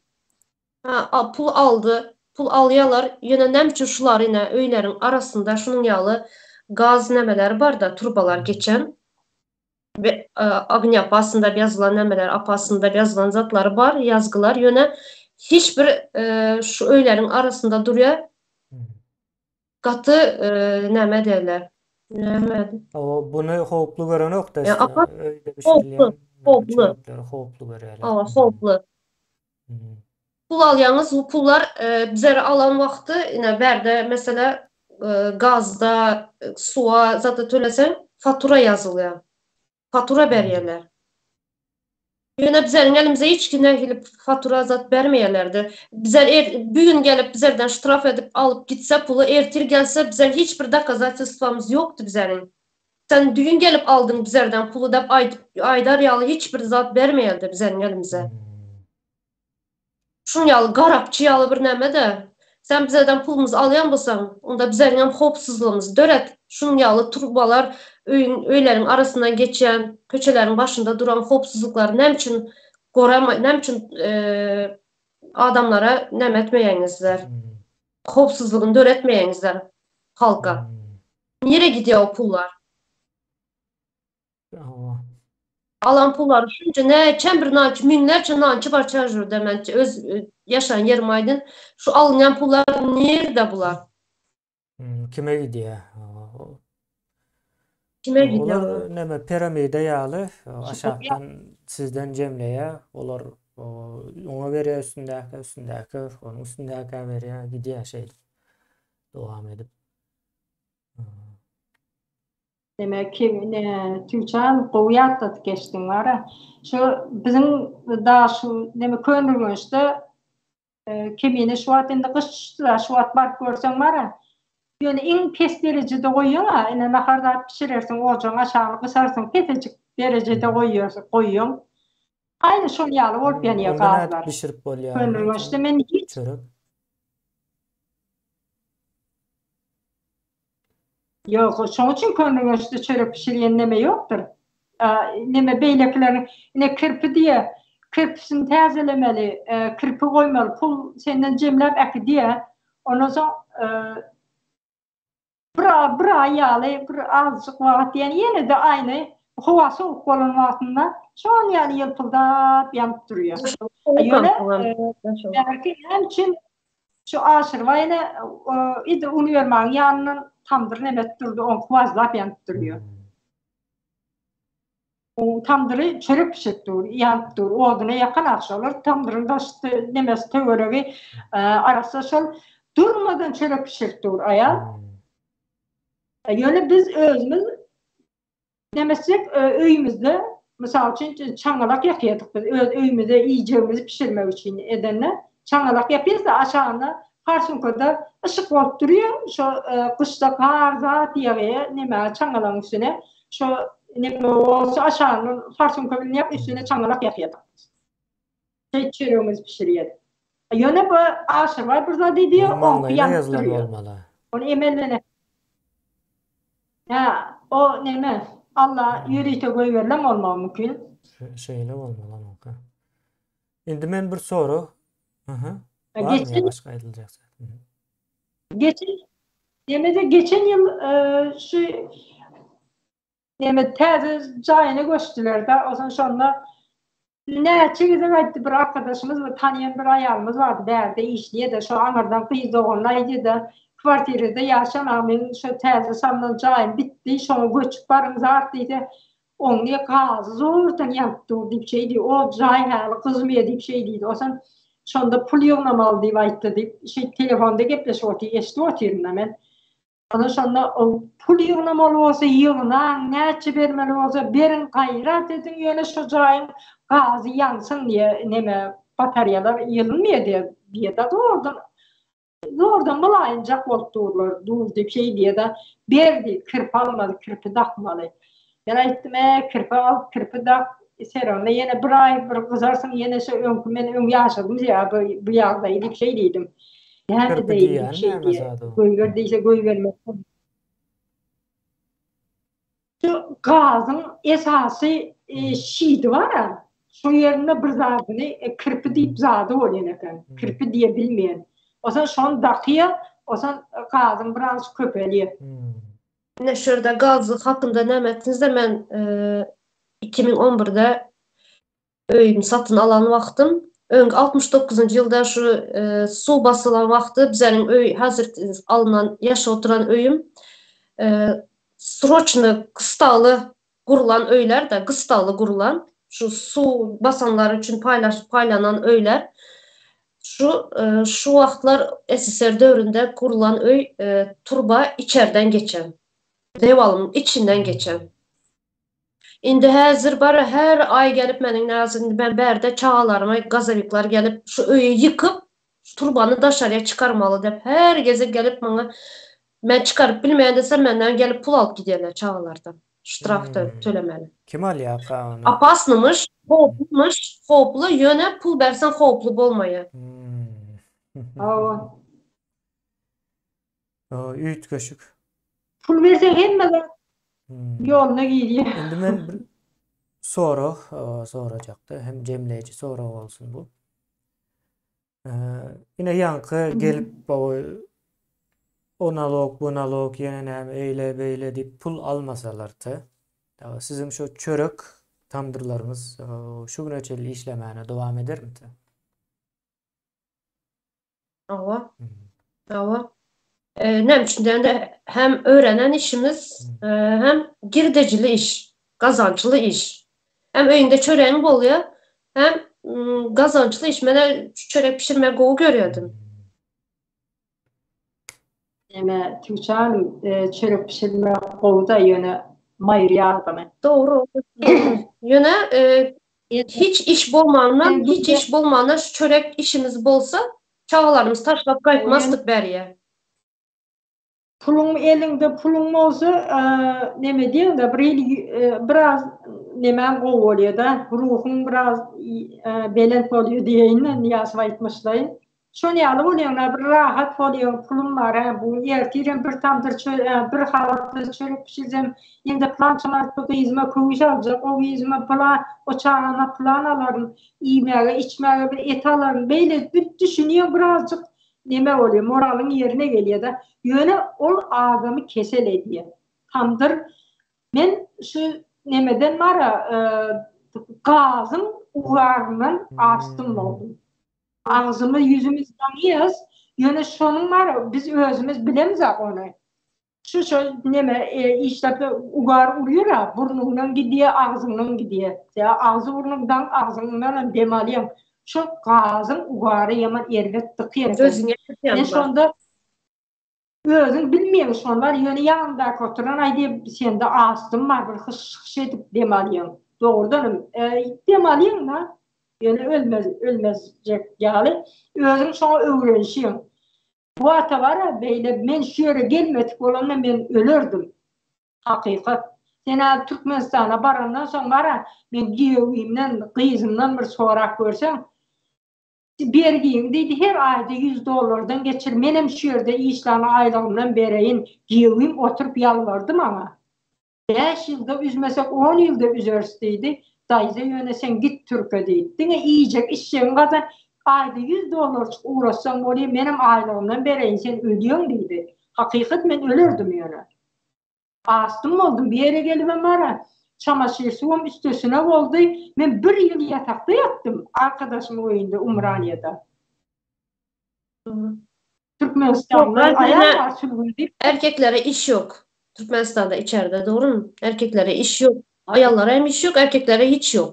Speaker 2: ha, pul aldy, pul alýarlar. Ýöne näme üçin şular ine öýleriň arasynda şunuň ýaly gaz nemeleri bar-da, turbalar geçen we ogneopasnda ýazylan nemeler, opasnda ýazylan zatlary bar, ýazgylar. Ýöne hiç bir şu öýleriň arasynda durýar. Gaty näme ederler? Näme?
Speaker 1: O buny howply görenok-da.
Speaker 2: Ýa apa
Speaker 1: Öýde
Speaker 2: howply,
Speaker 1: bişirilýän
Speaker 2: howply.
Speaker 1: çörekleri howply görýärler.
Speaker 2: Hawa, howply. Pul alýaňyz, bu pullar bizleri alan wagty ine bärde meselä gazda, suwa zada töleseň fatura ýazylýar. Fatura berýärler. Ýöne bizleriň elimize hiç nähili fatura zat bermeýärlerdi. Bizler er, bu gün gelip bizlerden ştraf edip alyp gitse puly ertir gelse bizler hiç bir dokazatelstwamyz ýokdy bizleriň. Sen düýn gelip aldyň bizlerden puly dep aýdyp aýdar ýaly hiç bir zat bermeýärdi bizleriň elimize. Şuň ýaly garakçy ýaly bir näme-de. Sen bizlerden pulumyzy alýan bolsaň, onda bizleriňem howpsuzlygymyzy döret. Şunuň ýaly turbalar öýüň, öýleriň arasyndan geçýän, köçeleriň başynda duran howpsuzlyklary näme üçin gorama, näme üçin adamlara näme etmeýäňizler? Howpsuzlygyny döretmeýäňizler halka. Nirä gidýär o pullar?
Speaker 1: Hawa.
Speaker 2: Alan pullary şunça näçe bir nançy müňlerçe nançy bar Çarjurda men öz ýaşan ýerim aýdyn. Şu alynýan pullar nirde bular?
Speaker 1: Hmm, kime gidýär?
Speaker 2: Kime gidýär?
Speaker 1: Olar näme piramida ýaly aşakdan sizden jemleýär. Olar oňa berýär üstündäki, üstündäki, onuň üstündäkä berýär, gidýär şeýdip. Dowam edip.
Speaker 3: Demek ki, Tüwçan gowy ýatladyp geçdiň bara. Şu biziň da şu neme Köneürgençde kemine şu wagt indi gyş düşdi-de, şu wagt baryp görseň bara. Ýöne iň pes derejede goýýaň-a, ine nahar zat bişirersiň, ojagyň aşagyny gysarsyň, pesejik derejede goýýarsyň, goýýaň. Aýny şol ýaly bolup ýanýar
Speaker 1: Onda nädip
Speaker 3: gazlar.
Speaker 1: bişirip bolýar?
Speaker 3: Köneürgençde men hiç
Speaker 1: Çörek.
Speaker 3: Ýok, şoň üçin Köneürgençde çörek bişirýän neme ýokdur. Neme beýlekileriň ine kirpi diýe, kirpisini täzelemeli, kirpi goýmaly, pul senden jemläp äkidýä. Ondan soň bir bir aý ýaly bir azajyk wagt diýen ýene-de aýny howa sowuk bolan wagtynda şon ýaly ýylpyldap ýanyp durýar. Ýöne bärki näme üçin Şu Aşyrbaý ene edil uniwermagyň ýanyndan tamdyr nemet durdy, oňky wazlap ýanyp durýar. Oň tamdyry çörek bişirip dur, ýanyp dur, oduna ýakan akşamlar tamdyryň daş nemesi töweregi arassa şol durmadan çörek bişirip dur aýal. Ýöne biz özümiz Nemesek öýümizde, mysal üçin, çaňňalak ýakýardyk biz öz öýümizde iýjegimizi bişirmek üçin edende, çaňňalak ýapýarys-da, aşagynda farsunkada yşyk bolup durýar, şo gyşda gar zat ýagýar nemä çaňňalagyň üstüne, şo neme bolsa aşagyndan farsunka bilen ýap üstüne çaňňalak ýapýardyk biz. Şeýdip çöregimizi bişirýärdik. Ýöne bu Aşyrbaý bir zat edýär,
Speaker 1: Onuň
Speaker 3: oňky
Speaker 1: maňlaýyna
Speaker 3: ýanyp
Speaker 1: ýazylan
Speaker 3: durýar.
Speaker 1: bolmaly.
Speaker 3: Ony emel Hä, o neme, Alla ýörite goýberilen bolmagy mümkin.
Speaker 1: Şeýle bolmaly onuňky. Indi men bir sorag. Aha. Barmy ýa başga aýdyljak zat?
Speaker 3: Geçen Ýene-de geçen ýyl şu Neme täze jaýyna göçdüler-de, onsoň şonda näçe gezek aýtdy bir arkadaşymyz, bir tanaýan bir aýalymyz bardy bärde işleýär-de, şo aňyrdan gyz doganyny aýdýar-da, kwartirada ýaşan, a meň şo täze salnan jaýym bitdi, şoňa göçüp baryň zat diýse, oň diýe gazy zordan ýanyp dur diýip şeý diýdi, o jaý häli gyzmaýar diýip şeý diýdi. Onsoň şonda pul ýygnamaly diýip aýtdy diýip, şeýdip telefonda gepleşip otyr, eşidip otyryn-da men. Ana şonda ol pul ýygnamaly bolsa ýygnaň, näçe bermeli bolsa beriň gaýrat ediň ýöne şo jaýyň gazy ýansyn diýe neme batarýalar ýylynmaýa diýe diýe-de zordan zordan mylaýymjak bolup durlar dur diýip şeý diýe-de ber diý kirpi almaly kirpi dakmaly. Men aýtdym ä kirpi al kirpi dak seranda ýene bir aý bir gyzarsyň ýene şo öňki men öň ýaşadym diýä bu bu ýagdaýy diýip şeý diýdim. Näme
Speaker 1: Kirpi
Speaker 3: edeýin
Speaker 1: diýýän
Speaker 3: şeý
Speaker 1: näme
Speaker 3: diýýär.
Speaker 1: zat o?
Speaker 3: Goýber diýse goýbermez. Şu gazyň esasy şidi bar-a, şo ýerinde bir zadyny kirpi diýip zady bolýan eken. Kirpi diýe bilmeýän. Onsoň şony dakýar, onsoň gazyň biraz köpelýär.
Speaker 2: Ine şu ýerde gaz hakynda näme etdiňizde men 2011-de öýümi satyn alan wagtym öňki 69-njy ýylda şu suw basylan wagty bizeniň öý häzir alnan ýaşap oturan öýüm sroçny gystagly gurlan öýler-de gystagly gurlan şu suw basanlar üçin paýlaş paýlanan öýler şu şu wagtlar SSR döwründe gurlan öý turba içerden geçen dewalyň içinden geçen. Indi häzir bara her aý gelip meniň näzir indi men bärde çagalaryma gazowikler gelip şu öýi ýykyp şu turbany daşarýa çykarmaly dep her gezek gelip maňa men çykaryp bilmeýän desem menden gelip pul alyp gidýärler çagalardan ştraf tölemeli.
Speaker 1: Kim alýaka ony?
Speaker 2: Opasnymyş, howplymyş, howply ýöne pul berseň howply bolmaýar.
Speaker 3: Hawa.
Speaker 1: Üýtgeşik.
Speaker 3: Pul berseň hemme zat ýoluna girýär.
Speaker 1: Indi men bir sorag sorajakda, hem jemleýji sorag bolsun bu. Ine ýaňky gelip o nalog, bu nalog, ýene näme eýle beýle diýip pul almasalar-da, siziň şu çörek tamdyrlaryňyz şu güne çenli işlemäne dowam edermidi?
Speaker 2: Hawa. Hawa. Näme üçin diýende hem öwrenen işimiz, hem girdejili iş, gazançly iş. Hem öýüňde çöregiň bolýar, hem gazançly iş. Men çörek bişirmegi gowy görýärdim.
Speaker 3: Eme Tuğçe hanım, çörek bişirmek gowy-da, ýöne maýyr adamy.
Speaker 2: Dogry. Ýöne Hiç iş bolmandan, hiç iş bolmandan şu çörek işimiz bolsa, çagalarymyzy taşlap gaýtmazdyk bärýe.
Speaker 3: Puluň eliňde puluň bolsa, neme diýeňde bir hili biraz nemäň gowy bolýada, ruhuň biraz belent bolýa diýeýin-de, Nyýazow aýtmyşlaýyn. Şon ýaly bolýaň-a, bir rahat bolýaň, pulum bar-a, bu gün ertirem bir tamdyr çö, bir halta çörek bişirsem, indi pylança manat bu gyzyma köwüş aljak, o gyzyma pylan, o çagama pylan alaryn, iýmäge, içmäge bir et alaryn, beýle bir düşünýäň, birazjyk neme bolýar, moralyň ýerine gelýär-de. Ýöne ol adamy kesel edýär. Tamdyr, men şu nemeden bar-a, gazyň ugaryndan astym boldum. Agzymyz ýüzümiz daňýas, ýöne şonuň bar biz özümiz bilemzok ony. Şu şo neme işläp ugar urýar-a, burnuňdan gidýär, agzyňdan gidýär. Ýa agzy burnuň daň agzyňdanam dem alýaň. Şo gazyň ugary ýaman erbet dykýar eken.
Speaker 2: Özüňe
Speaker 3: Men şonda Özüň bilmeýäň şony bar ýöne ýanyňdaky oturan aýdýa sende astym bar bir hyş hyş edip dem alýaň dogrudanam dem alýaň da ýöne ölmez ölmezjek ýaly özüň şoňa öwrenişýäň bu ata bara beýle men şu ýere gelmedik bolanda men ölerdim hakykat sen häzir Türkmenistana barandan soň bara men giýewimden gyzymdan bir sorap görseň Bergiňi diýdi, her aýda ýüz dollardan geçir, menem şu ýerde işlän aýlygymdan bereýin, giýewim oturyp ýalbardy maňa. Bäş ýylda üzmesek, on ýylda üzeris diýdi, daýza ýöne sen git türke diýdi. Diňe iýjek-içjegiňi gazan, Aýda 100 dollarjyk ugratsaň bolýa, menem aýlygymdan bereýin, sen ölýäň diýdi. Hakykat men ölerdim ýöne. Astym boldum, bir ýere gelibem bara, çamaşyr suwam üstesine boldy. Men bir ýyl ýatakda ýatdym, arkadaşymyň öýünde Umraniýada. Türkmenistanda aýal bar sülgün diýip.
Speaker 2: Erkeklere iş ýok. Türkmenistanda içerde dogrymy? Erkeklere iş ýok. Aýallara hem iş ýok, erkeklere hiç ýok.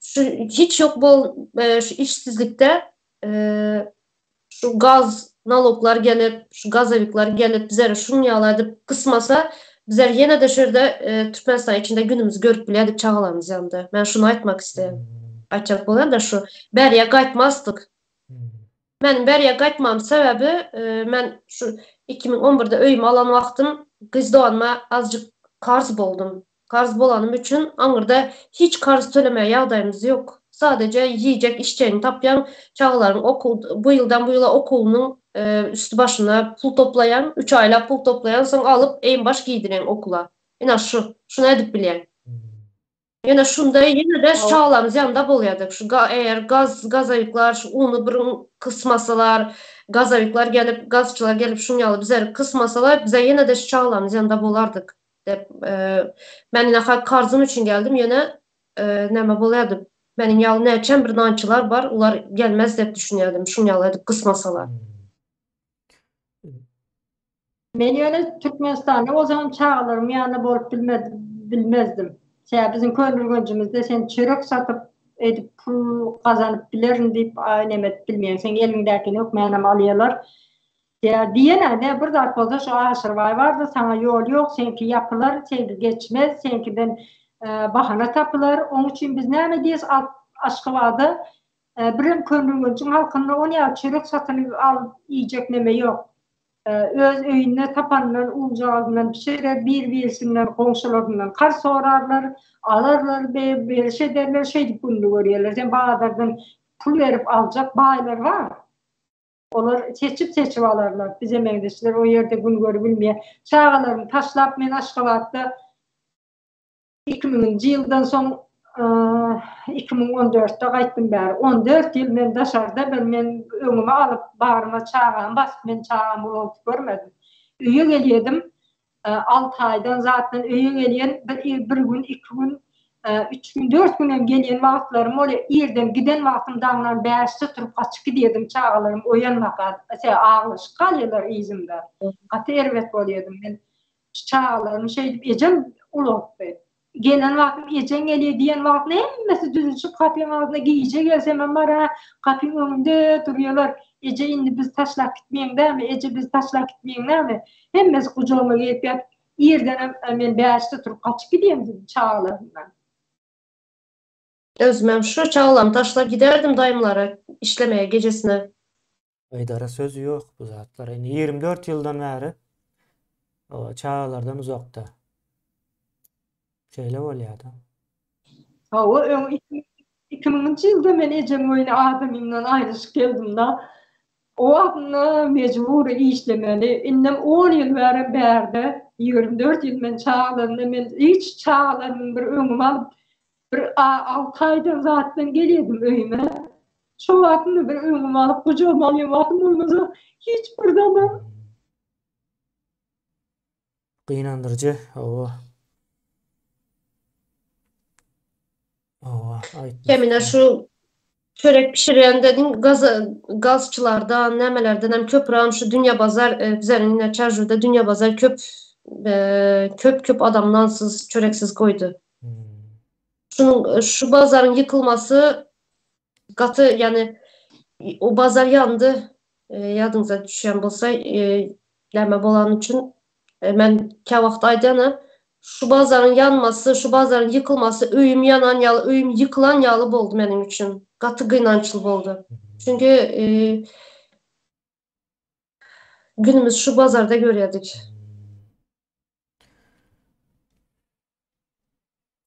Speaker 2: Şu hiç ýok bol şu işsizlikde şu gaz naloglar gelip, şu gazowikler gelip bizleri şuň ýaly edip gysmasa, bizler ýene-de şu ýerde Türkmenistan içinde günümizi görüp bilýärdik çagalarymyz ýanynda. Men şuny aýtmak isleýän. Aýtjak bolýan-da şu. Bärýe gaýtmazdyk. Meniň bärýe gaýtmagym sebäbi men şu 2011-de öýümi alan wagtym gyz doganyma azjyk karz boldum. Karz bolanym üçin aňyrda hiç karz tölemäge ýagdaýymyz ýok. Sadeje iýjek içjegini tapýaň, çagalaryň okuw bu ýyldan bu ýyla okuwynyň üsti başyna pul toplaýaň, üç aýlap pul toplaýaň, soň alyp eýin-baş giýdirýäň okula. Ina şu, şuny edip bilýäň. Ýöne şunda ýene-de şu çagalarymyz ýanynda bolýardyk. Şu eger gaz gazowikler şu uny bir kysmasalar, gazowikler gelip, gazçylar gelip şuň ýaly bizleri kysmasalar, bize ýene-de şu çagalarymyz ýanynda bolardyk. Dep, men ine karzym üçin geldim, ýöne näme bolýardy? Meniň ýaly näçem bir nançylar bar, olar gelmez dep düşünýärdim, şuň ýaly edip gysmasalar.
Speaker 3: Men ýöne Türkmenistanda bolsamam çagalarymyň ýanynda bolup bilmezdim. Sebäbi biziň Köneürgenjimizde sen çörek satyp edip pul gazanyp bilerin diýip neme edip bilmeýäň. Seň eliňdäkini hökmänam alýarlar. Ýa diýen-ä ne bir zat bolsa şu Aşyrbaý bardy, saňa ýol ýok, seňki ýapylar, seňki geçmez, seňkiden bahana tapylar. Oň üçin biz näme diýes Aşgabada birem Köneürgenjiň halkynda on ýaly çörek satyn alyp iýjek neme ýok. Öz öýünde tapanyndan unjagazyndan bişirer, bir-birisinden, goňşularyndan karz sorarlar, alarlar, beriş ederler, şeýdip gününi görýärler. Sen bazardan pul berip aljak baýlar bar. Olar seçip-seçip alarlar. Bize meňzeşler o ýerde gün görübilmeýär. Çagalarymy taşlap men Aşgabatda 2000-nji ýyldan soň 2014-de gaýtdym bäri. 14 ýyl men daşarda bir men öňüme alyp bagryma çagamy basyp men çagamy ulaltyp görmedim. Öýe gelýedim. 6 aýdan zatdan öýe gelýän bir, bir gün, iki gün, üç gün, dört gün hem gelýän wagtlarym bolýar. Irden giden wagtym daňdan bäşde turup gaçyp gidýärdim çagalarym oýanmaka, aglaşyp galýarlar yzymda. Gaty erbet bolýardym men. Çagalarymy şeýdip ejem ulaltdy. Gelen wagtym ejeň gelýär diýen wagtyna hemmesi düzülişip gapyň agzyna gije gelsemem bar-a, gapyň öňünde durýarlar. Eje indi bizi taşlap gitmeýäň dämi, eje bizi taşlap gitmeýäň dämi? Hemmesi gujagyma gelip ýatyp, irdenem men bäşde turup gaçyp gidýän çagalarymdan.
Speaker 2: Özümem şu çagalarymy taşlap giderdim daýymlara işlemäge gejesine.
Speaker 1: Aýdara söz ýok bu zatlara. Indi 24 ýyldan bäri çagalardan uzakda. Şeýle bolýar-da.
Speaker 3: Hawa, öň 2000-nji ýylda men ejemiň öýüne adamymdan aýrylyşyp geldim-de. O wagtynda mejbury işlemeli. Indem 10 ýyl bärem bärde, 24 ýyl men çagalarymda men hiç çagalarymyň bir öňüme alyp bir 6 aýdan zatdan gelýärdim öýüme. Şo wagtynda bir öňüme alyp gujagyma alýan wagtym bolmasa hiç bir zaman.
Speaker 1: Gynandyryjy, hawa. Hawa, aýtma.
Speaker 2: Kemine şu çörek bişirýän dediň, gaz gazçylardan, nämelerden hem köprägem şu Dünýä bazar, e, bizleriň ine Çärjewde Dünýä bazar köp e, köp köp adam nansyz, çöreksiz goýdy.
Speaker 1: Hmm.
Speaker 2: Şunuň şu bazaryň ýykylmasy gaty ýani o bazar ýandy. E, ýadyňyza düşýän bolsa, e, näme bolany üçin e, men käwagt aýdýan şu bazaryň ýanmasy, şu bazaryň ýykylmasy öýüm ýanan ýaly, öýüm ýykylan ýaly boldy meniň üçin. Gaty gynançly boldy. Çünki e, günümiz şu bazarda görýärdik.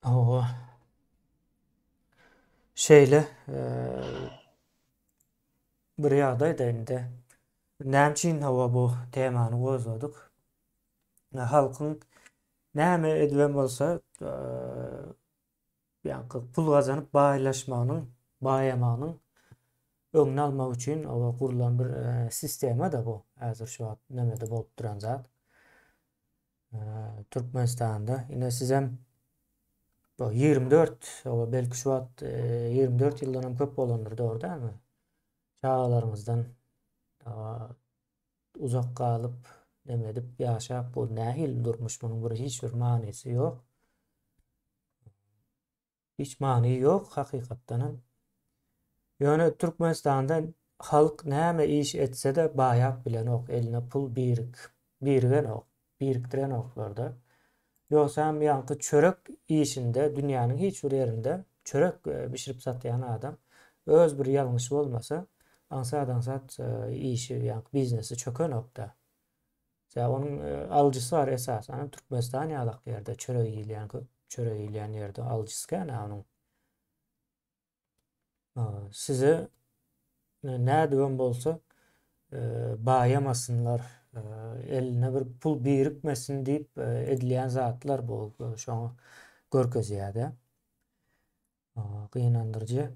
Speaker 1: Hawa. Şeýle bir ýagdaýda indi. Näme üçin hawa bu temany gozgadyk? Halkyň näme edibem bolsa, ýaňky pul gazanyp baýlaşmagynyň, baýamagynyň öňüni almak üçin oba gurlan bir sistema-da bu. Häzir şu wagt nemede bolup duran zat. Türkmenistanda ine sizem bu 24 oba belki şu wagt 24 ýyldan hem köp bolandyr dogry dälmi? Çagalaryňyzdan uzak galyp neme edip ýaşap bu nähili durmuş munuň bir hiç bir manysy ýok. Hiç many ýok hakykatdanam. Ýöne Türkmenistanda halk näme iş etse-de baýap bilenok, eline pul birik birigenok, birikdirenoklarda. Ýogsam ýaňky çörek işinde dünýäniň hiç bir ýerinde çörek bişirip satýan adam öz bir ýalňyşy bolmasa aňsat-aňsat işi ýaňky biznesi çökenokda. Sebäbi onuň alyjysy bar esasan Türkmenistan ýalak ýerde çörek iýilýän köp çörek iýilýän ýerde alyjysy kän onuň. Size nädibem bolsa baýamasynlar, eline bir pul birikmesin diýip edilýän zatlar bu şoňa görkezýär-de. Gynandyryjy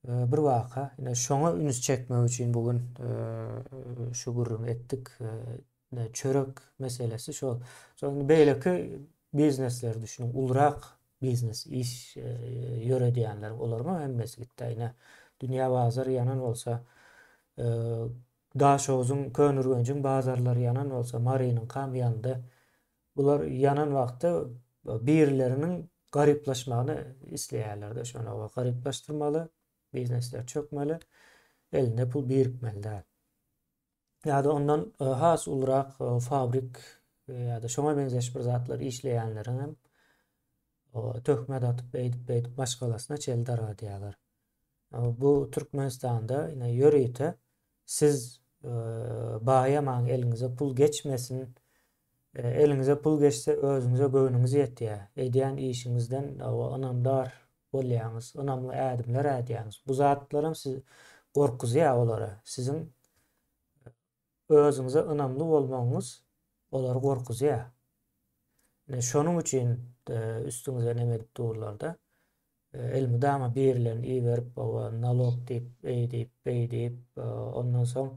Speaker 1: bir waka. Ine şoňa üns çekmek üçin bu gün şu gürrüňi etdik. Çörek meselesi şol. Soň indi beýleki biznesleri düşüniň, ulurak biznes iş ýöredýänler, olaryň hemmesi gitdi. Ine dünýä bazary ýanan bolsa, Daşoguzyň, Köneürgenjiň bazarlary ýanan bolsa, Marynyňkam ýandy. Bular ýanan wagtda birileriniň garyplaşmagyny isleýärler-de, şony garyplaşdyrmaly, biznesler çökmeli, elinde pul birikmeli däl. Ýa-da ondan has ulurak fabrik ýa-da şoňa meňzeş bir zatlar işleýänleriň hem töhmet atyp, eýdip-beýdip maşgalasyna çenli dargadýarlar. Bu Türkmenistanda ine ýörite siz baýamaň eliňize pul geçmesin. Eliňize pul geçse özüňize göwnüňiz ýetýär. Edýän işiňizden ynamdar bolýaňyz, ynamly ädimler ädýäňiz. Bu zatlaram siz gorkuzýar olary. Siziň özüňize ynamly bolmagyňyz olary gorkuzýar. Ine şonuň üçin üstüňize neme edip durlar-da. Elmydama birilerini iberip, oba nalog diýip, eý diýip, beý diýip, ondan soň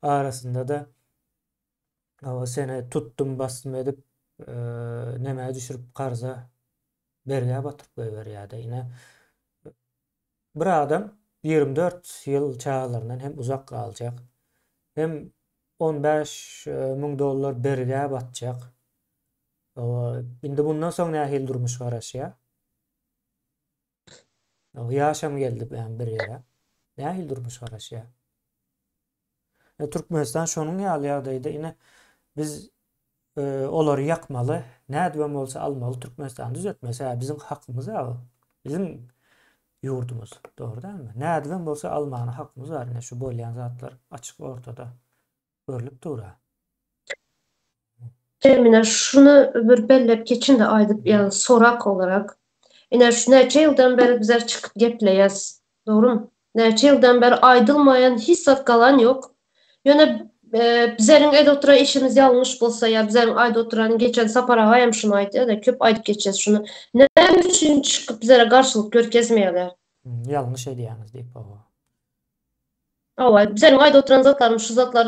Speaker 1: arasynda-da oba seni tutdum, basdym edip, nämä düşürip karza, bergä batyryp goýberýär-de. Ine, bir adam 24 ýyl çagalaryndan hem uzak galjak, hem 15 müň dollar bergä batjak. Oba, indi bundan soň nähili durmuş garaşýar? Ýaşam geldi ben bir ýere. Nähili durmuş garaşýar? E, Türkmenistan şonuň ýaly ýagdaýda ine biz e, olary ýakmaly, nädibem bolsa almaly Türkmenistany düzetmesi, hä, biziň hakymyz ha. Biziň ýurdumyz, dogry dälmi? Nädibem bolsa almana hakymyz bar. Ine şu bolýan zatlar açyk ortada görlüp dur-a.
Speaker 2: Emine şuny bir belläp geçin-de aýdyp, ýagny sorak olarak. Ine şu näçe ýyldan bäri bizler çykyp gepleýäs. Dogrymy? Näçe ýyldan bäri aýdylmaýan hiç zat galan ýok. Ýöne bizleriň edip oturan işimiz ýalňyş bolsa ýa bizleriň aýdyp oturan geçen Sapar aga hem şuny aýdýar-da, köp aýdyp geçýäs şuny. Näme üçin çykyp bizlere garşylyk görkezmeýärler?
Speaker 1: Ýalňyş edýäňiz diýip hawa.
Speaker 2: Hawa, bizleriň aýdyp oturan zatlarymyz şu zatlar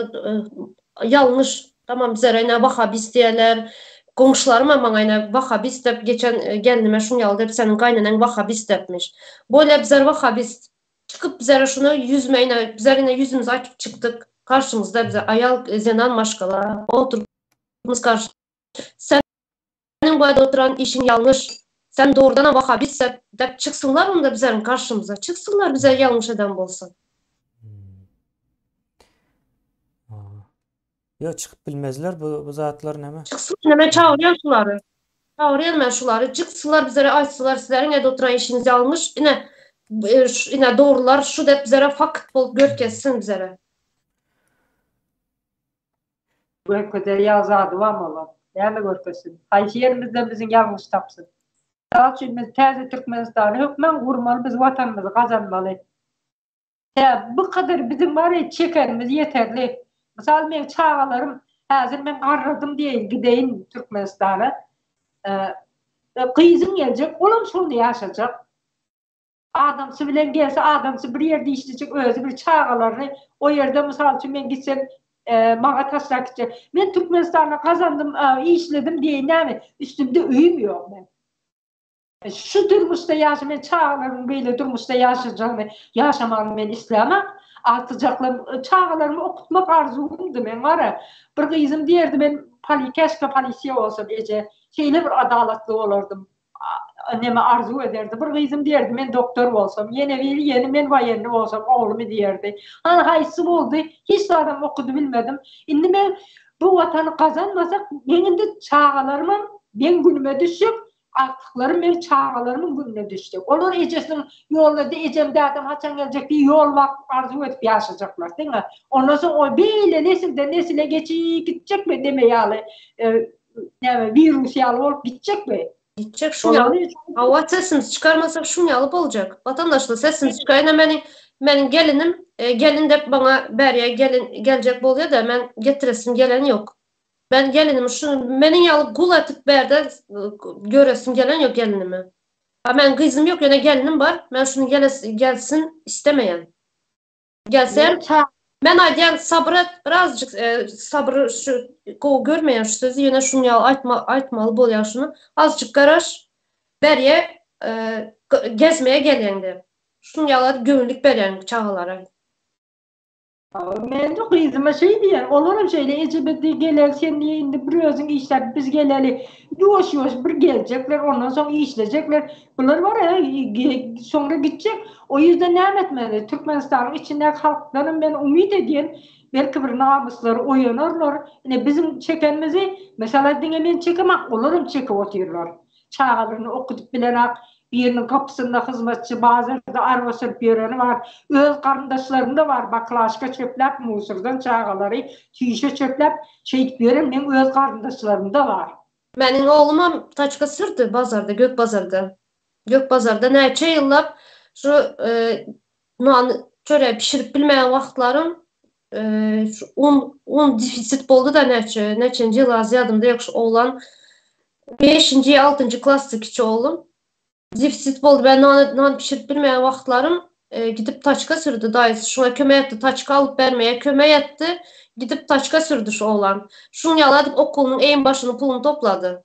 Speaker 2: ýalňyş. Tamam bizlere ine wahabist diýerler. Goňşularym hem maňa ine wahabist diýip geçen gelnime şuny ýaly diýip seniň gaýneneň wahabist diýipmiş. Bolýa bizler wahabist. Çykyp bizlere şuny ýüzüme ine bizler ine ýüzümizi açyp çykdyk. Garşymyzda bize aýal zenan maşgala oturypmyz garşy. Sen Seniň bu ýerde oturan işiň ýalňyş. Sen dogrudanam wahabist dep çyksynlar onda bizleriň garşymyza. Çyksynlar bize ýalňyş eden bolsa.
Speaker 1: Ýok çykyp bilmezler bu bu zatlar näme?
Speaker 2: Çyksyn men çagyrýan şulary. Çagyrýan men şulary. Çyksynlar bizlere aýtsynlar sizleriň ýerde oturan işiňiz ýalňyş. Ine ine dogrular şu dep bizlere fakt bolup görkezsin bizlere.
Speaker 3: Görkezer ýaly zady barmy olar? Näme görkezsin? Haýsy ýerimizden biziň ýalňyş tapsyn? Mysal üçin biz täze Türkmenistany hökman gurmaly biz watanymyzy gazanmaly. Tä bu kadar biziň bar ýa çekenimiz ýeterli. Mysal meň çagalarym häzir men garradym diýeýin gideýin Türkmenistana. Gyzyň geljek olam şonda ýaşajak. Adamsy bilen gelse adamsy bir ýerde işlejek özi bir çagalaryny o ýerde mysal üçin men gitsem maňa taşlap gitjek. Men Türkmenistanda gazandym işledim diýeýin näme üstümde öýüm ýok men. Şu durmuşda ýaşa men çagalarymyň beýle durmuşda ýaşajagyny ýaşamagyny men islämok. Agtyjaklarym çagalarymy okutmak arzuwymdy meň bara. Bir gyzym diýerdi men käşgä polisiýa bolsam eje şeýle bir adalatly bolardym. Neme arzuw ederdi. Bir gyzym diýerdi, men doktor bolsam, ýene biri ýene men waýenni bolsam oglumy diýerdi. Hany haýsy boldy, hiç zadam okudy bilmedim. Indi men bu watany gazanmasak, meň indi çagalarymam meň günüme düşjek, agtyklarym meň çagalarymyň gününe düşjek. Olar ejesiniň ýolunda ejem dädem haçan geljek diýip ýol bakyp arzuw edip ýaşajaklar diňe. Ondan soň o beýle nesilden nesile geçip gitjekmi neme ýaly näme wirus ýaly bolup gitjekmi?
Speaker 2: Gitjek şuň ýaly. Hawa sesimizi çykarmasak şuň ýaly boljak. Watandaşlar sesini çykaýyn meniň meniň gelinim e, gelin dep maňa bärýä gelin geljek bolýa-da men getiresim gelen ýok. Men gelinimi şu meniň ýaly gul etip bärde e, göresim gelen ýok gelinimi. Ha men gyzym ýok ýöne gelinim bar. Men şuny geles gelsin istemeýän. Gelsem, men aýdýan sabyr et, birazjyk e, sabyr şu gowy görmeýän şu sözi, ýöne şuny ýaly aýtma aýtmaly bolýar şuny. Azjyk garaş, berýä e, gezmeye gelýäňde. Şuny ýaly göwünlik berýän çagalara.
Speaker 3: Men de gyzyma şeý diýen, olaram şeýle eje biz diý geleli sen diý indi bir özüň işläp biz geleli. Ýuwaş ýuwaş bir geljekler, ondan soň işlejekler. Bular bar ya soňra gitjek. O ýüzden näme etmeli? Türkmenistanyň içindäki halkdanam men umyt edýän, belki bir namyslary oýanarlar. Ine biziň çekenimizi, meselä diňe men çekemak, olaram çekip otyrlar. Çagalaryny okudyp bilenak, biriniň gapysynda hyzmatçy, bazarda araba sürüp ýöreni bar. Öz garyndaşlarym-da bar, baklaşka çöpläp, musurdan çagalary çüýşe çöpläp, şeýdip ýören meň öz garyndaşlarym-da bar.
Speaker 2: Meniň oglumam taçka sürdi bazarda, gök bazarda. Gök bazarda näçe ýyllap şu nan çörek bişirip bilmeýän wagtlarym şu un un defisit boldy-da näçe näçenji ýyl az ýadymda ýok şu oglan beşinji ýa altynjy klasda kiçi oglum. Defisit boldy ben nan nan bişirip bilmeýän wagtlarym gidip taçka sürdi daýysy şuňa kömek etdi taçka alyp bermeye kömek etdi gidip taçka sürdi şu oglan. Şuň ýaly edip okuwynyň eýin başyny puluny toplady.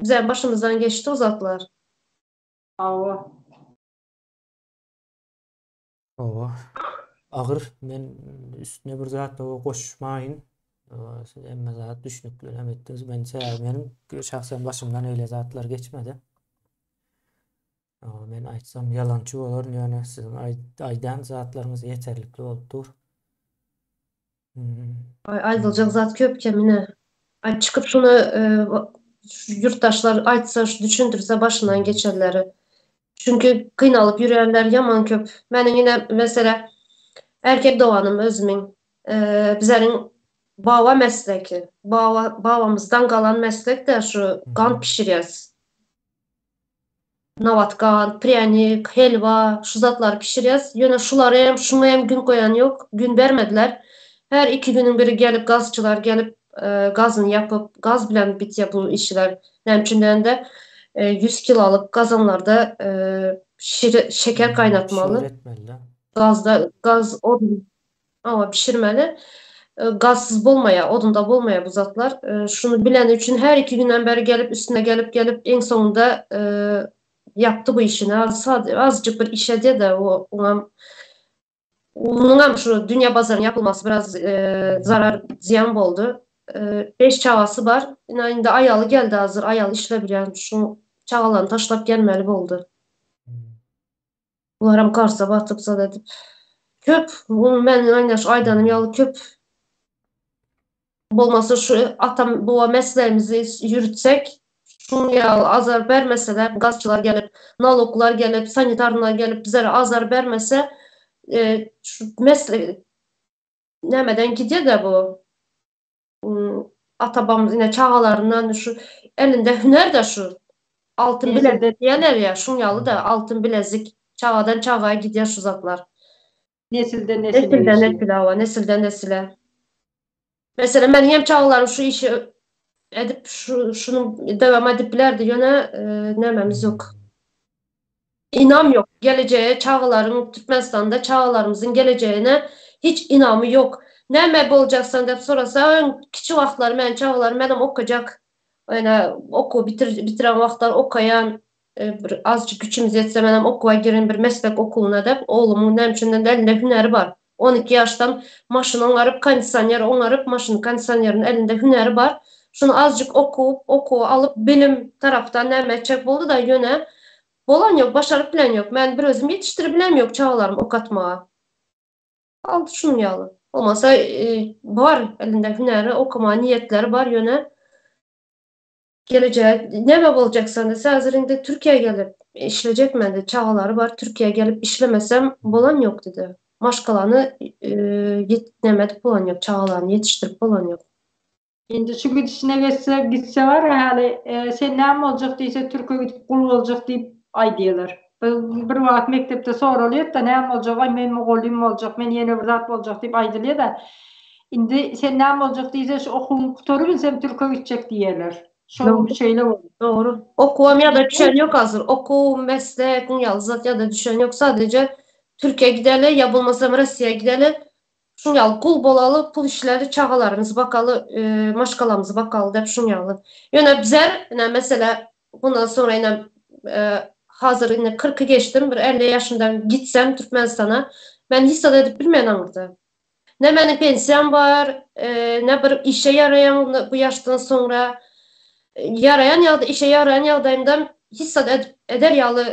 Speaker 2: Bizem başymyzdan geçdi o zatlar.
Speaker 3: Hawa.
Speaker 1: Hawa. Agyr. Men üstüne bir zat goşmaýyn. Siz hemme zat düşnükli hem etdiňiz. Men sebäbi meniň şahsen başymdan öýle zatlar geçmedi. Men aýtsam ýalançy bolaryn, ýöne siziň aýdan zatlaryňyz ýeterlikli bolup dur.
Speaker 2: Aý aýdyljak zat köp kemine. Aý çykyp şuny şu ýurtdaşlar aýtsa şu düşündirse başyndan geçenleri. Çünki gynalyp ýürýänler ýaman köp. Meniň ine mesele erkek doganym özümiň bizleriň baba mesleki. Baba babamyzdan galan meslek-de şu gant bişirýäs. Nabat gant, prýanik, helwa şu zatlary bişirýäs. Ýöne şulary hem şuňa hem gün goýan ýok. Gün bermediler. Her iki günüň biri gelip gazçylar gelip gazyny ýapyp gaz bilen bitýär bu işler. Näme üçin diýende 100 kilolyk gazanlarda şire şeker gaýnatmaly.
Speaker 1: Şire etmeli.
Speaker 2: Gazda gaz odun Awa bişirmeli. Gazsyz bolmaýar, odunda bolmaýar bu zatlar. Şuny bileni üçin her iki günden beri gelip üstüne gelip gelip iň soňunda ýapdy bu işini. Azjyk bir iş edýär-de o oňam onuňam şu dünýä bazarynyň ýapylmasy biraz zarar zyýan boldy. Beş çagasy bar. Ine indi aýaly geldi hazir aýaly işlebilýän şu çagalaryny taşlap gelmeli boldy. Bularam karza batyp zat edip. Köp, men aýna şu aýdanym ýaly köp bolmasa şu atam baba mesleğimizi ýürütsek, şuň ýaly azar bermeseler, gazçylar gelip, naloglar gelip, sanitarnylar gelip bizlere azar bermese, e, şu mesle nämeden gidýär-de bu? Atabamyz ine çagalaryndan şu elinde hüner-de şu altyn bilezik diýerler ýa, şuň ýaly-da altyn bilezik çagadan çagaya gidýär şu zatlar.
Speaker 3: Nesilden nesile.
Speaker 2: Nesilden nesile, hawa, nesilden nesile. Meselem, meniň hem çagalarym şu işi. edip şu şuny dowam edip bilerdi ýöne nämemiz ýok. Ynam ýok. Gelejege çagalaryň Türkmenistanda çagalarymyzyň gelejegine hiç ynamy ýok. Näme boljaksan diýip sorasa öň kiçi wagtlary meniň çagalarym menem okajak. Ýöne okuw bitir bitiren wagtlar okaýan bir azjyk güçümiz ýetse menem okuwa girin bir meslek okuwyna diýip oglumyň näme üçindendir elinde hünäri bar. 12 ýaşdan maşyn oňaryp kondisioner oňaryp maşyn kondisioneriň elinde hünäri bar. Şuny azjyk okuw okuwa alyp bilim tarapdan näme etjek boldy-da ýöne Bolan ýok, başaryp bilen ýok. Men bir özüm ýetişdirip bilem ýok çagalarymy okatmaga. Aldy şunuň ýaly. Bolmasa bar elinde hünäri, okamaga niýetleri bar, ýöne gelejege näme boljaksan diýse, häzir indi Türkiýä gelip işlejek men diýdi, çagalary bar, Türkiýä gelip işlemesem bolan ýok diýdi. Maşgalany ýet näme edip bolan ýok, çagalaryny ýetişdirip bolan ýok.
Speaker 3: Indi şu gidişine geçse, gitse bar ya häli, sen näme boljak diýse türke gidip gul boljak diýip aýdýalar. Bir wagt mekdepde soralýat-da näme boljak, aý men mugallym boljak, men ýene bir zat boljak diýip aýdylýa-da. Indi sen näme boljak diýse şu okuwyňy gutarybilsem türke gitjek diýerler. Şo şeýle bolýar.
Speaker 2: Dogry. Okuwam ýa-da düşen ýok hazir. Okuw, meslek, ýaly zat ýa-da düşen ýok. Sadece Türkiýä gideli ýa bolmasam Rossiýa gideli. Şuň ýaly gul bolaly, pul işläli, çagalarymyzy bakaly, maşgalamyzy bakaly diýip şuň ýaly. Ýöne bizler, ine meselä, bundan soňra ine hazir indi kyrky geçdim, bir 50 ýaşymda gitsem Türkmenistana, men hiç zat edip bilmen aňyrda. Ne meniň pensiýam bar, ne bir işe ýaraýan bu ýaşdan soňra. Ýaraýan ýagdaý, işe ýaraýan ýagdaýymda hiç zat edip eder ýaly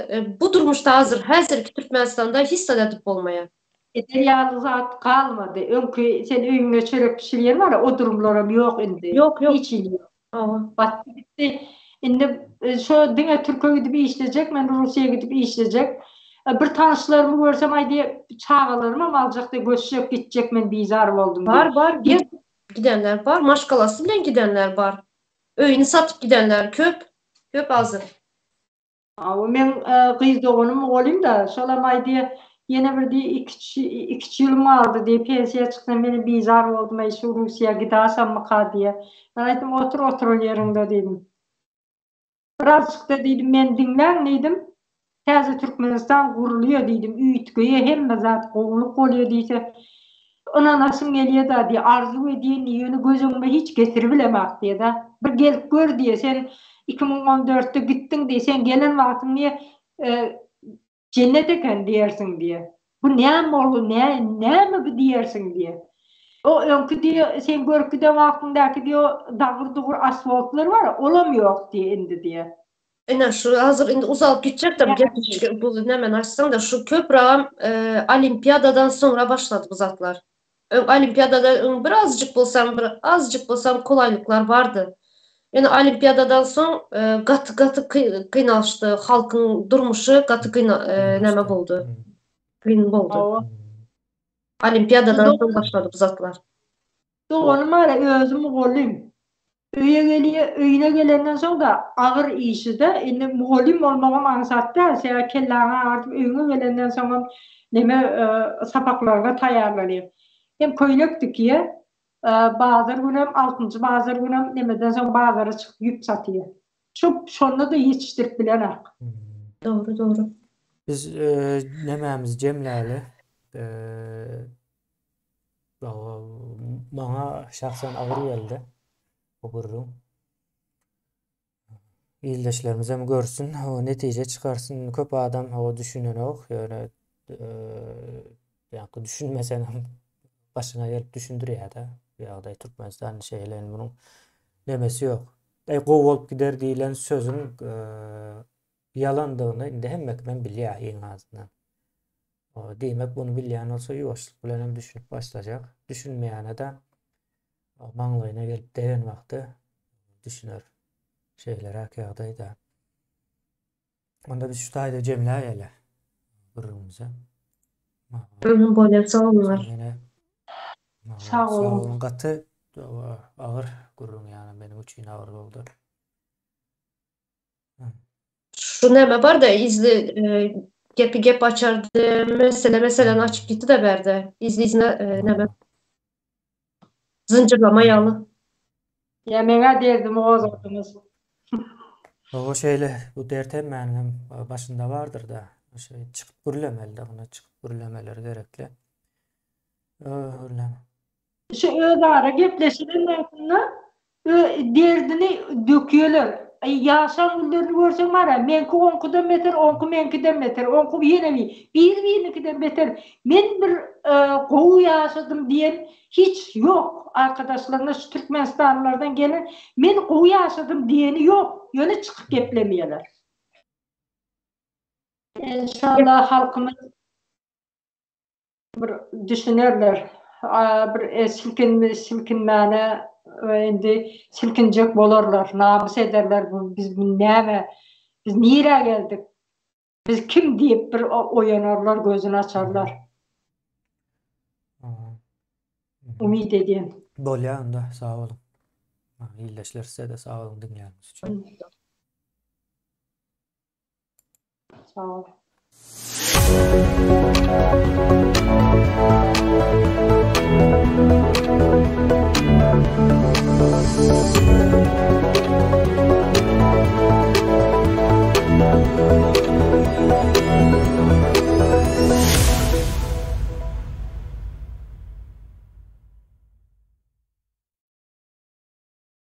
Speaker 2: bu durmuşda hazir, häzirki Türkmenistanda hiç zat edip bolmaýar.
Speaker 3: Eder ýaly zat galmady. Öňki sen öýüňde çörek bişirýän bar-a, o durumlaram ýok indi.
Speaker 2: Ýok, ýok.
Speaker 3: Hiç hili ýok.
Speaker 2: Hawa.
Speaker 3: Batdy gitdi. Indi şo diňe türke gidip işlejek, men Russiýa gidip işlejek. Bir tanyşlarymy görsem aýdýar, çagalarymam aljak diýip göçjek, gitjek men bizar boldum diýip.
Speaker 2: Bar, bar, gidenler bar, maşgalasy bilen gidenler bar. Öýüni satyp gidenler köp, köp azyr.
Speaker 3: Hawa, meň gyz doganym mugallym-da, şolam aýdýar, ýene bir diý iküç, iküç ýylym galdy diý, pensiýa çyksam menem bizar boldum-aý, şu Russiýa gidasammyka diýýär. Men aýtdym, otur oturan ýeriňde diýdim. Birazjyk-da diýdim, meni diňläň diýdim, täze Türkmenistan gurulýar diýdim, üýtgeýär, hemme zat gowulyk bolýar diýse, Ynanasym gelýär-dä diýýär, arzuw edýän diýýär, ýöne göz öňüme hiç getiribilemok diýýär-dä. Bir gelip gör diýýär, sen 2014-de gitdiň diýýär, sen gelen wagtyň diýýär, jennet eken diýersiň diýýär. Bu näme boldy, näme bu diýersiň diýýär. O öňki diýýär, sen görüp giden wagtyňdaky diýýär, dagyr-dugur asfaltlar bar, olam ýok diýýär indi diýýär.
Speaker 2: Ine şu hazir indi uzalyp gitjek-de bu gepleşik bu nämeni açsaň-da şu köpragam olimpiadadan soňra başlady bu zatlar. Öň olimpiadadan öň birazjyk bolsam bir azjyk bolsam kolaýlyklar bardy. Ýöne olimpiadadan soň gaty gaty kynalşdy halkyň durmuşy gaty kyna näme boldy. Kyn boldy. Olimpiadadan soň başlady bu zatlar.
Speaker 3: Doganym bar özi mugallym. Öýe gelýä, öýüne gelenden soň-da agyr işi-de, indi mugallym bolmagam aňsat däl, sebäbi kelläňi agyrdyp öýüňe gelenden soňam neme sapaklaryňa taýýarlanýaň. Hem köýnek tikýä, bazar günem, altynjy bazar günem nemeden soň bazara çykyp ýüp satýa. Şo şonda-da ýetişdirip bilenak.
Speaker 2: Dogry, dogry.
Speaker 1: Biz nemämizi jemläli. Maňa şahsan agyr geldi bu gürrüň. Ildeşlerimizem görsün, netije çykarsyn. Köp adam hawa düşünenok, ýöne ýa-da düşünmeseňem başyňa gelip düşündirýär-de. Bu ýagdaý Türkmenistan şeýle indi munuň nemesi ýok. Eý gowy bolup gider diýlen sözüň ýalandygyny indi hemme kimem bilýär iň azyndan. Diýmek, muny bilýän bolsa ýuwaşlyk bilenem düşünip başlajak. Düşünmeýäne-de maňlaýyna gelip degen wagty düşüner. Şeýleräk ýagdaýda. Onda biz şu taýda jemläýeli gürrüňimizi.
Speaker 2: Mhm, bolýar, sag boluňlar.
Speaker 1: Ýene
Speaker 3: Sag boluň.
Speaker 1: Gaty agyr gürrüň ýagny meniň üçin agyr boldy.
Speaker 2: Şu näme bar-da izli e, gepi gep açardy, mesele meseleni açyp gitdi de bärde. Izli izine e, näme zynjyrlama ýaly.
Speaker 3: Ýa meňä derdimi gozgadyňyz.
Speaker 1: Hawa şeýle bu dert hemmäniňem başynda bardyr-da. Şeý çykyp gürlemeli-de, muny çykyp gürlemeleri gerekli. Gürleme.
Speaker 3: Şu özara gepleşilen wagtynda derdini dökýärler. Aý ýaşan günlerini görseň bar-a, meňki oňkudan beter, oňky meňkiden beter, oňky ýene bir, biri-biriniňkiden beter. Men bir gowy ýaşadym diýen hiç ýok. Arkadaşlaryna şu türkmenistanlylardan gelen men gowy ýaşadym diýeni ýok. Ýöne çykyp geplemeýärler. Enşallah halkymyz bir düşünerler. Bir silkin silkinmäne indi silkinjek bolarlar, namys ederler bu biz bu näme? Biz nirä geldik? Biz kim diýip bir oýanarlar, gözüni açarlar. Umyt edýän.
Speaker 1: Bolýar onda, sag boluň. Ildeşler size-de sag boluň diňläniňiz üçin.
Speaker 3: Sag boluň.